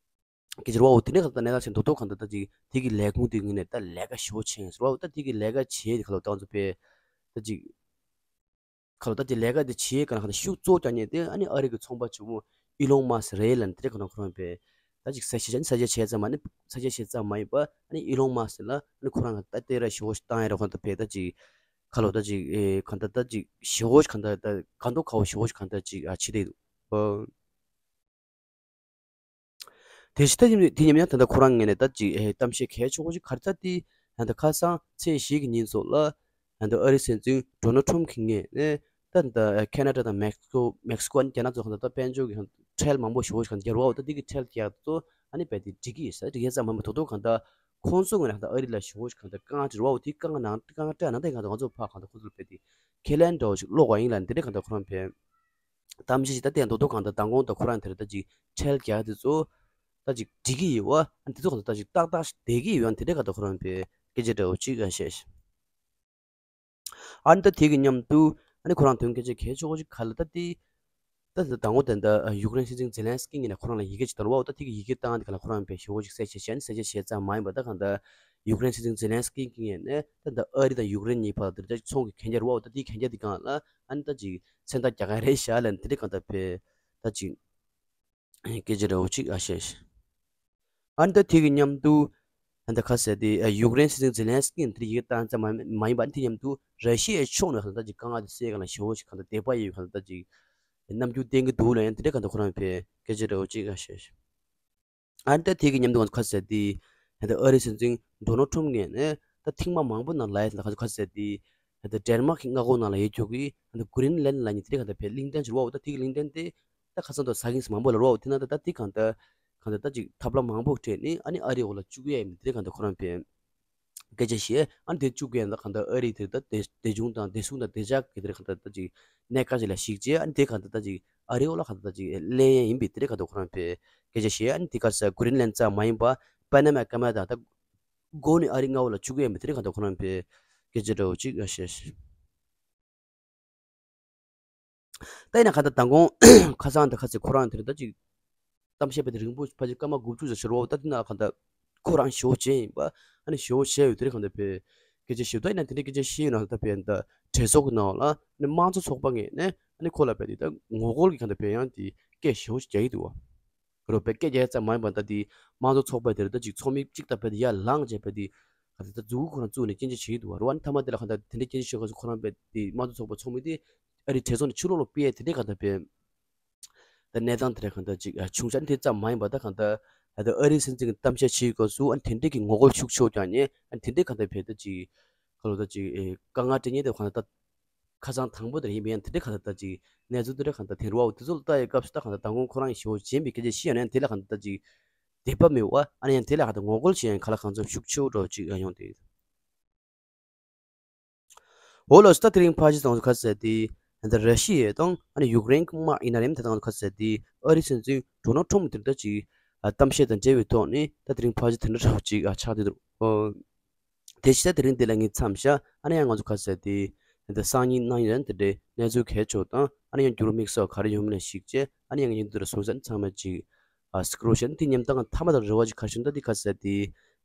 སྐད་ཆ་རེད་བ། འོ་དེ་འདྲ་གང་ལྟར་གནས་སྟངས་ཆེན་དོ་དོ་གང་ལྟར་ད་ཅིག་དེ་གི་ལས་ཁུངས་དེ་ངོས་ནས་ད་ལས་ཀ་ཞེ་པོ་བྱེད་ཡིན་ཟེར་བ། འོ་ད་དེ་གི་ལས་ཀ་བྱེད་དེ་ག་ལ་བཏང་ཚོ་པས་ད་ཅིག་ག་ལ་ད་ཅིག་ལས་ཀ་དེ་བྱེད་ག་ལ་གང་ལྟར་ཤུགས་གཙོ་རྒྱག་མཁན་དེ་ཨ་ནི་ཨ་རི་གི་ཚོང་པ་ཆེན་མོ་ཨི་ལོན་མཱ་སི་རེད་ལབ་ནས་དེ་འདྲ་གང་ལྟར་ཁོ་རང་པས་ད་ཅིག་གསལ་བཤད་བྱས་ནས་གསལ་བཤད་བྱས་ཙམ་མ་ནི་གསལ་བཤད་བྱས་ཙམ་མ་ཡིན་པ། ཨ་ནི་ཨི་ལོན་མཱ་སི་ལ་ཨ་ནི་ཁོ་རང་ད་ལྟ་ར་ཞེ་པོ་ཞིག་བཏང་ཡ་ར་ཁོ་ད་པས་ད་ཅིག་ག་ལ་ད་ཅིག་ཨེ་གང་ལྟར་ད་ཅིག་ཞེ་པོ་ཞིག་གང་ལྟར་ད་གང་ཐོག་ཁ་བོ་ཞེ་པོ་ཞིག་གང་ལྟར་ཅིག་ཨ་བྱེད་བསྡད་འདུག་ཨོ། དེ་བཞིན་ད་དེ་མཉམ་ཡང་ད་ལྟ་ཁོ་རང་ངོས་ནས་ད་ཅིག་ཨེ་གཏམ་བཤད་གལ་ཆེ་བོ་ཞིག་ག་རེ་ད་དེ་ད་ལྟ་ཁ་སང་ཚེས་བཞི་གི་ཉིན་ཚོ་ལ་ད་ལྟ་ཨ་རིའི་སྲིད་འཛིན་ཌོ་ནལ་ཊམ་གྱི་ངོས་ནས་ད་ད་ཁེ་ན་ཌ་དང་མེག་སི་ཀོ་མེག་སི་ཀོ་ཨ་ནི་རྒྱ་ནག་ཚོ་གང་ལྟར་ད་དཔལ་འབྱོར་གྱི་ཁྲལ་མང་པོ་ཞེ་པོ་ཞིག་གང་ལྟར་རྒྱག་རོགས། ད་དེ་གི་ཁྲལ་རྒྱག་ཚོ་ཨ་ནི་རྦད་དེ་འགྲིག་གི་ཡོད་ས་འགྲིག་ཡས་ཙམ་མ་མ་ཐོག་ཐོག་གང་ལྟར་ཁོང་ཚོ་ངོས་ནས་གང་ལྟར་ཨ་རི་ལ་ཞེ་པོ་ཞིག་གང་ལྟར་དཀའ་ངལ་འཕྲད་རོགས། དེ་དཀའ་ངལ་ནང་དཀའ་ངལ་འཕྲད་ནང་ད་གང་ལྟར་ང་ཚོ་ཕར་གང་ལྟར་ཁོ་ཚོར་རྦད་དེ་ཁས་ལེན་འདྲ་བོ་ཞིག་སློག་པ་ཡིན་ལབ་འདི་འདྲ་གང་ལྟར་ཁོ་རང་པས་གཏམ་བཤད་ཅིག་ད་ལྟའི་མདོ་མདོ་གང་ལྟར་མདང་དགོང་ད་ཁོ་རང་དེར་ད་ཅིག་ཁྲལ་རྒྱག་དེ་ཚོ་ད་ཅིག་འགྲིག་གི་ཡོད་བ། ཨ་ནི་དེ་ཚོ་གང་ལྟར་ད་ཅིག་ཏག་ཏག་ཞིག་བསྡད་ཀྱི་ཡོད་ཨ་ནི་དེ་འདྲ་གང་ལྟར་ཁོ་རང་པས་སྐད་ཆ་འདྲ་བོ་ཅིག་ཨ་བཤད། ཨ་ནི་ད་དེ་གི་མཉམ་དུ་ཨ་ནི་ཁོ་རང་དོན་སྐད་ཆ་གལ་ཆེ་བོ་ཅིག་ག་ལ་ད་དེ་ད་ད་དང་པོ་དེ་འདྲ་ཡུཀ་རེན་སྲིད་འཛིན་ཛེ་ལན་སི་ཀི་ངོས་ནས་ཁོ་རང་ལ་ཡི་གེ་ཅིག་བཏང་བ། འོ་ད་དེ་གི་ཡི་གེ་བཏང་དེ་ག་ལ་ཁོ་རང་པས་ཞེ་པོ་ཅིག་གསལ་བཤད་བྱས་ནས་གསལ་བཤད་བྱས་ཙམ་མ་ཡིན་པ་ད་གང་ལྟར་ཡུཀ་རེན་སྲིད་འཛིན་ཛེ་ལན་སི་ཀི་ངོས་ནས་ད་ད་ཨ་རི་དང་ཡུཀ་རེན་གཉིས་བར་དུ་ད་ཚོང་གི་གན་རྒྱ་རེད་བ། འོ་ད་དེའི་གན་རྒྱ་དེ་སྒང་ལ་ཨ་ནི་ད་ཅིག་མཚན་རྟགས་རྒྱག་ག་རེད་བཞག་ལབ་དེ་འདྲ་གང་ལྟར་པས་ད་ཅིག་སྐད་ཆ་འདྲ་བོ་ཅིག་ཨ་བཤད། ཨ་ནི་ད་དེ་གི་མཉམ་དུ་ཨ་ནི་ད་ག་ཟེར་དེ་ཡུཀ་རེན་སྲིད་འཛིན་ཛེ་ལན་སི་ཀི་ནས་དེ་ཡི་གེ་བཏང་ཙམ་མ་མ་ཡིན་པ། ཨ་ནི་དེ་མཉམ་དུ་ར་ཤི་ཡའི་ཕྱོགས་ནས་གང་ལྟར་ཅིག་དཀའ་ངལ་དེ་སེལ་ག་ལ་ཞེ་པོ་ཅིག་གང་ལྟར་དད་པ་ཡོད་གང་ལྟར་ཅིག་རྣམ་འགྱུར་བསྟན་གྱི་འདུག་ལ་ཡང་དེ་འདྲ་གང་ལྟར་ཁོ་རང་པས་སྐད་ཆ་འདྲ་བོ་ཅིག་ཨ་བཤད། ཨ་ནི་ད་དེ་གི་མཉམ་དུ་ང་ཚོ་ག་ཟེར་དེ་ད་ཨ་རིའི་སྲིད་འཛིན་ཌོ་ནལ་ཊམ་ངོས་ནས་ད་ཐེངས་མ་མང་པོ་ནང་ལ་ཡ་ད་ག་ཚོད་ག་ཟེར་དེ་ད་ཌེན་མཱག་གི་མངའ་ཁོངས་ནང་ལ་ཡོད་ཆོག་གི་ད་གྷི་རིན་ལན་ལ་ཉིད་དེ་འདྲ་གང་ལྟར་པས་གླིང་ཕྲན་ཞིག་རེད་བ། འོ་ད་དེ་གི་གླིང་ཕྲན་དེ་ད་ཁ་སང་དུ་ཟ་གིན་སི་མང་པོ་ལ་རོགས་དེ་ན་ད་ད་དེ་གང་ལྟར་གང་ལྟར་ད་ཅིག་ཐབས་ལམ་མང་པོ་སྤྲད་ནས་ཨ་ནི་ཨ་རིའི་འོག་ལ་བཅུག་ཡས་མི་དེ་གང་ལྟར་ཁོ་རང་པས་སྐད་ཆ་བཤད། ཨ་ནི་དེ་བཅུག་ཡས་ད་གང་ལྟར་ཨ་རིའི་དེ་ད་བདེ་བདེ་འབྱུང་དང་བདེ་སྲུང་དང་བདེ་འཇགས་ཀྱི་དེ་གང་ལྟར་ད་ཅིག་གནད་འགག་ཅིག་ལ་གཞིགས་བྱས། ཨ་ནི་དེ་གང་ལྟར་ད་ཅིག་ཨ་རིའི་འོག་ལ་གང་ལྟར་ད་ཅིག་ལེན་ཡས་ཡིན་པའི་དེ་གང་ལྟར་ཁོ་རང་པས་སྐད་ཆ་བཤད། ཨ་ནི་དེ་ག་ས་གྷི་རིན་ལན་ཙམ་མ་ཡིན་པ་པ་ན་མ་ཀ་མ་དང་ད་མགོ་ནས་ཨ་རིའི་མངའ་འོག་ལ་བཅུག་ཡས་མི་དེ་གང་ལྟར་ཁོ་རང་པས་སྐད་ཆ་འདྲ་བོ་ཅིག་ཨ་བཤད། ད་ཡིན་ན་གང་ལྟར་མདང་དགོང་ཁ་སང་དང་ཁ་སང་ཁོ་རང་དེར་ད་ཅིག་གཏམ་བཤད་པ་དེ་རིང་པོ་ཕལ་ཆེར་སྐར་མ་དགུ་བཅུ་ཙམ་ཞིག་རེད་བ། ད་དེ་ན་གང་ལྟར་ཁོ་རང་ཞེ་པོ་བྱས་ཡིན་པ། ཨ་ནི་ཞེ་པོ་བྱས་ཡོད་དེ་རེད། གང་ལྟར་པས་སྐད་ཆ་བཤད། ད་ཡིན་ན་དེ་འདྲའི་སྐད་ཆ་བཤད་ཡོད་ན་ད་པས་ད་གྲོས་ཚོགས་ཀྱི་ནང་ལ་ཨ་ནི་དམངས་གཙོ་ཚོགས་པ་ངོས་ནས་ཨ་ནི་ཁོ་ལ་པས་དེ་ད་ངོ་རྒོལ་གྱི་གང་ལྟར་པས་ཡང་དེ་སྐད་ཞེ་པོ་ཅིག་རྒྱག་གི་འདུག་བ། རོ་པས་སྐད་རྒྱག་ཙམ་མ་ཡིན་པ་ད་དེ་དམངས་གཙོ་ཚོགས་པ་དེར་ད་ཅིག་ཚོགས་མི་གཅིག་ད་པས་དེ་ཡར་ལངས་བྱས་པས་དེ་ག་ཚོད་ད་མཛུ་གུ་ཁོ་རང་བཙུགས་ནས་སྐད་ཆ་བཤད་ཀྱི་འདུག་བ། རོ་ཨ་ནི་མཐའ་མ་དེ་ལ་གང་ལྟར་དེ་འདྲའི་སྐད་ཆ་བཤད་སྐབས་སུ་ཁོ་རང་པས་དེ་དམངས་གཙོ་ཚོགས་པ་ཚོགས་མི་དེ་ཨ་རི་གྲོས་ཚོགས་ནས་ཕྱིར་ལོག་ལོག་སྤེལ་དེ་འདྲའི་གང་ལྟར་པས་ད་གནས་སྟངས་དེ་འདྲ་གང་ལྟར་ཅིག་ཨ་བྱུང་ཤག་དེ་ཙམ་མ་ཡིན་པ་ད་གང་ལྟར་ད་ལྟ་ཨ་རིའི་སྲིད་འཛིན་གྱི་གཏམ་བཤད་བྱེད་སྐབས་སུ་ཨ་ནི་དེ་འདྲའི་གི་ངོ་རྒོལ་ཤུགས་ཆེ་བོ་རྒྱག་མཁན་ཨ་ནི་དེ་འདྲའི་གང་ལྟར་པས་ད་ཅིག་ག་ལོ་ད་ཅིག་ཨེ་དཀའ་ངལ་སྤྲད་མཁན་དེ་གང་ལྟར་ད་ཁ་སང་དང་པོ་དེར་ཡིན་པ་ཡང་དེ་འདྲའི་གང་ལྟར་ད་ཅིག་གནས་ཚུལ་དེ་འདྲ་གང་ལྟར་དེ་རུ་བ་དེ་ཚོ་ལ་ལྟ་ཡི་སྐབས་སུ་ད་གང་ལྟར་མདང་དགོང་ཁོ་རང་གིས་ཞེ་པོ་བྱིན་པའི་སྐད་ཆ་བཤད་ཡོད་ན་ཡང་དེ་ལ་གང་ལྟར་ད་ཅིག་དད་པ་མེད་པ། ཨ་ནི་ཡང་དེ་ལ་གང་ལྟར་ངོ་རྒོལ་བྱེད་ཡང་ག་ལ་གང་འཚམ་ཤུགས་ཆེ་བོ་འདྲ་ཅིག་ཡོང་དེ། འོ་ལགས་སོ། ད་དེ་རིང་ཕལ་ཆེར་ཚང་ཚོ་ག་ཟེར་དེ་ད་ར་ཤི་ཡ་དང་ཨ་ནི་ཡུཀ་རེན་གྱི་དམག་ཡིན་ན་རེད། ད་ཚང་ཚོ་ག་ཟེར་དེ་ཨ་རིའི་སྲིད་འཛིན་ཌོ་ནལ་ཊམ་དེར་ད་ཅིག་ཨ་གཏམ་བཤད་དང་འབྲེལ་བའི་ཐོག་ནས་ད་དེ་རིང་ཕལ་ཆེར་དེ་འདྲ་འདྲ་བོ་ཅིག་ཨ་ཆགས་བསྡད་འདུག་ཨོ། དེ་བཞིན་ད་དེ་རིང་འདི་ལ་ངས་མཚམས་བཞག་ཨ་ནི་ཡང་ང་ཚོ་ག་ཟེར་དེ་ད་སང་ཉིན་གནངས་ཉིན་དེ་འདྲའི་གནས་ཚུལ་གལ་ཆེ་བ་དང་ཨ་ནི་ཡང་འགྱུར་བ་དམིགས་བསལ་ག་རེ་ཡོང་མིན་ལ་གཞིགས་བྱས་ཨ་ནི་ཡང་ངས་འདི་ལ་སོང་ཙང་ཚང་མ་ཅིག་ཨ་སྐུ་རོགས་བྱས་ནས་དེ་མཉམ་ད་ང་མཐའ་མ་དང་རེ་བ་ཅིག་ག་རེ་བྱུང་ད་དེ་ག་ཟེར་དེ་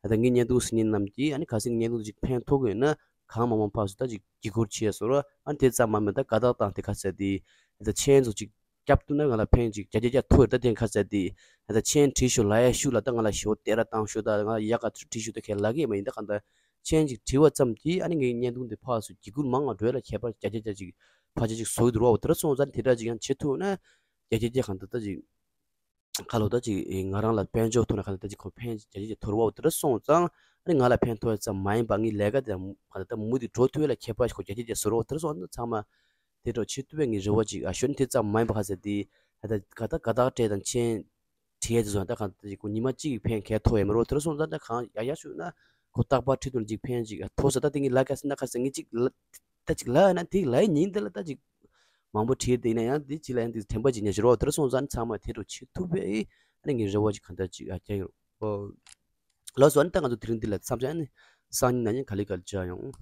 ད་ངའི་བརྙན་ཐུང་གཟིགས་མཁན་རྣམས་ཀྱིས་ཨ་ནི་ག་ཟེར་ངའི་བརྙན་ཐུང་དེ་ཅིག་ཕན་ཐོགས་ཀྱི་ཡོད་ན་གང་མང་མང་ཕར་ཚུར་ད་ཅིག་བརྒྱུད་སྐུར་བྱས་སོང་ར། ཨ་ནི་དེ་ཙམ་མ་མེད་ད་དགའ་རྟགས་དང་དེ་ག་ཟེར་དེ་ད་མཆན་ཚོ་ཅིག་བརྒྱབ་ཐུབ་ན་ང་ལ་ཕན་ཅིག་བརྒྱ་བརྒྱ་བརྒྱ་ཐུབ་ཡོད། ད་དེ་ག་ཟེར་དེ་ད་མཆན་བྲིས་ཤོག་ལབ་ཡ་ཤུགས་ལ་ད་ང་ལ་ཞེ་པོ་སྟེར་ར་བཏང་ཤོག་ད་ང་ལ་ཡག་ག་ཚུར་བྲིས་ཤོག་ད་ཁས་ལ་གི་མ་ཡིན་ད་གང་ད་ མཆན་ཅིག་བྲིས་པ་ཙམ་གྱིས་ཨ་ནི་ངའི་བརྙན་ཐུང་དེ་ཕར་ཚུར་གྱི་གུར་མང་ང་འགྲོ་ཡ་ལ་ཁྱད་པར་བརྒྱ་ཆ་བརྒྱ་ཅིག་ཕར་ཆེར་ཅིག་བཟོ་གི་འདུག་རོགས། དེ་འདྲ་སོང་ཙང་དེ་འདྲ་ཅིག་ཡང་བྱེད་ཐུབ་ན་བརྒྱ་ཆ་བརྒྱ་གང་ལྟར་ད་ཅིག་ཁ་ལོ་ད་ཅིག་ང་རང་ལ་དཔལ་འབྱོར་ཐོག་ནས་ཁ་ལོ་ད་ཅིག་ཁོ་ཕན་བརྒྱ་ཆ་བརྒྱ་ཐོར་བ་འོ་དེ་འདྲ་སོང་ཙང་ཨ་ནི་ང་ལ་ཕན་ཐོགས་ཡ་ཙམ་མ་ཡིན་པ་ངའི་ལས་ཀ་དེ་ཁ་ལོ་ད་མུ་མཐུད་འགྲོ་ཐུབ་ཡ་ལ་ཁྱད་པར་ཞིག་ཁོ་བརྒྱ་ཆ་བརྒྱ་བཟོ་རོགས། དེ་འདྲ་སོང་ཙང་ཚང་མ་དེ་འདྲ་བྱེད་ཐུབ་པའི་ངའི་རེ་བ་ཅིག་ཨ་ཞོན་དེ་ཙམ་མ་ཡིན་པ་ཁ་ཟེར་དེ་ད་ད་ག་ད་ག་དག་སྤྲད་དང་མཆན་བྲིས་ཡས་དེ་ཚོ་ད་གང་ལྟར་ཅིག་ཁོ་ཉི་མ་གཅིག་གི་ཕན་གལ་ཐོགས་ཡས་མ་རེད། དེ་འདྲ་སོང་ཙང་ད་གང་ཡག་ཡག་ཞུ་ན་ཁོ་རྟག་པར་ཁྲིད་དུ་ཅིག་ཕན་ཅིག་ཐོགས་ས། ད་དེ་ངས་ལབ་ཀ་ཟེར་ན་ཁ་ཟེར་ངས་ཅིག་ལ་ད་ཅིག་ལབ་ན་དེ་ལབ་ཡས་ཉིན་དེ་ལ་ད་ཅིག་མང་པོ་བྲིས་དེ་ཡིན་ན་ཡང་དེ་ཅིག་ལ་ཡང་དེ་དྲན་པ་ཅིག་ཉར་ཞུ་རོགས། དེ་འདྲ་སོང་ཙང་ཚང་མ་དེ་འདྲ་བྱེད་ཐུབ་པའི་ཨ་ནི་ངའི་རེ་བ་ཅིག་གང་ལྟར་ཅིག་ཨ་རྒྱག་ཡོད། ཨོ་ལགས་སོ། ཨ་ནི་ད་ང་ཚོ་དེ་རིང་འདི་ལ་མཚམས་བཞག་ཨ་ནི་སང་ཉིན་གནངས་ཉིན་ག་ལེ་ག་ལེ་མཇལ་ཡོང་།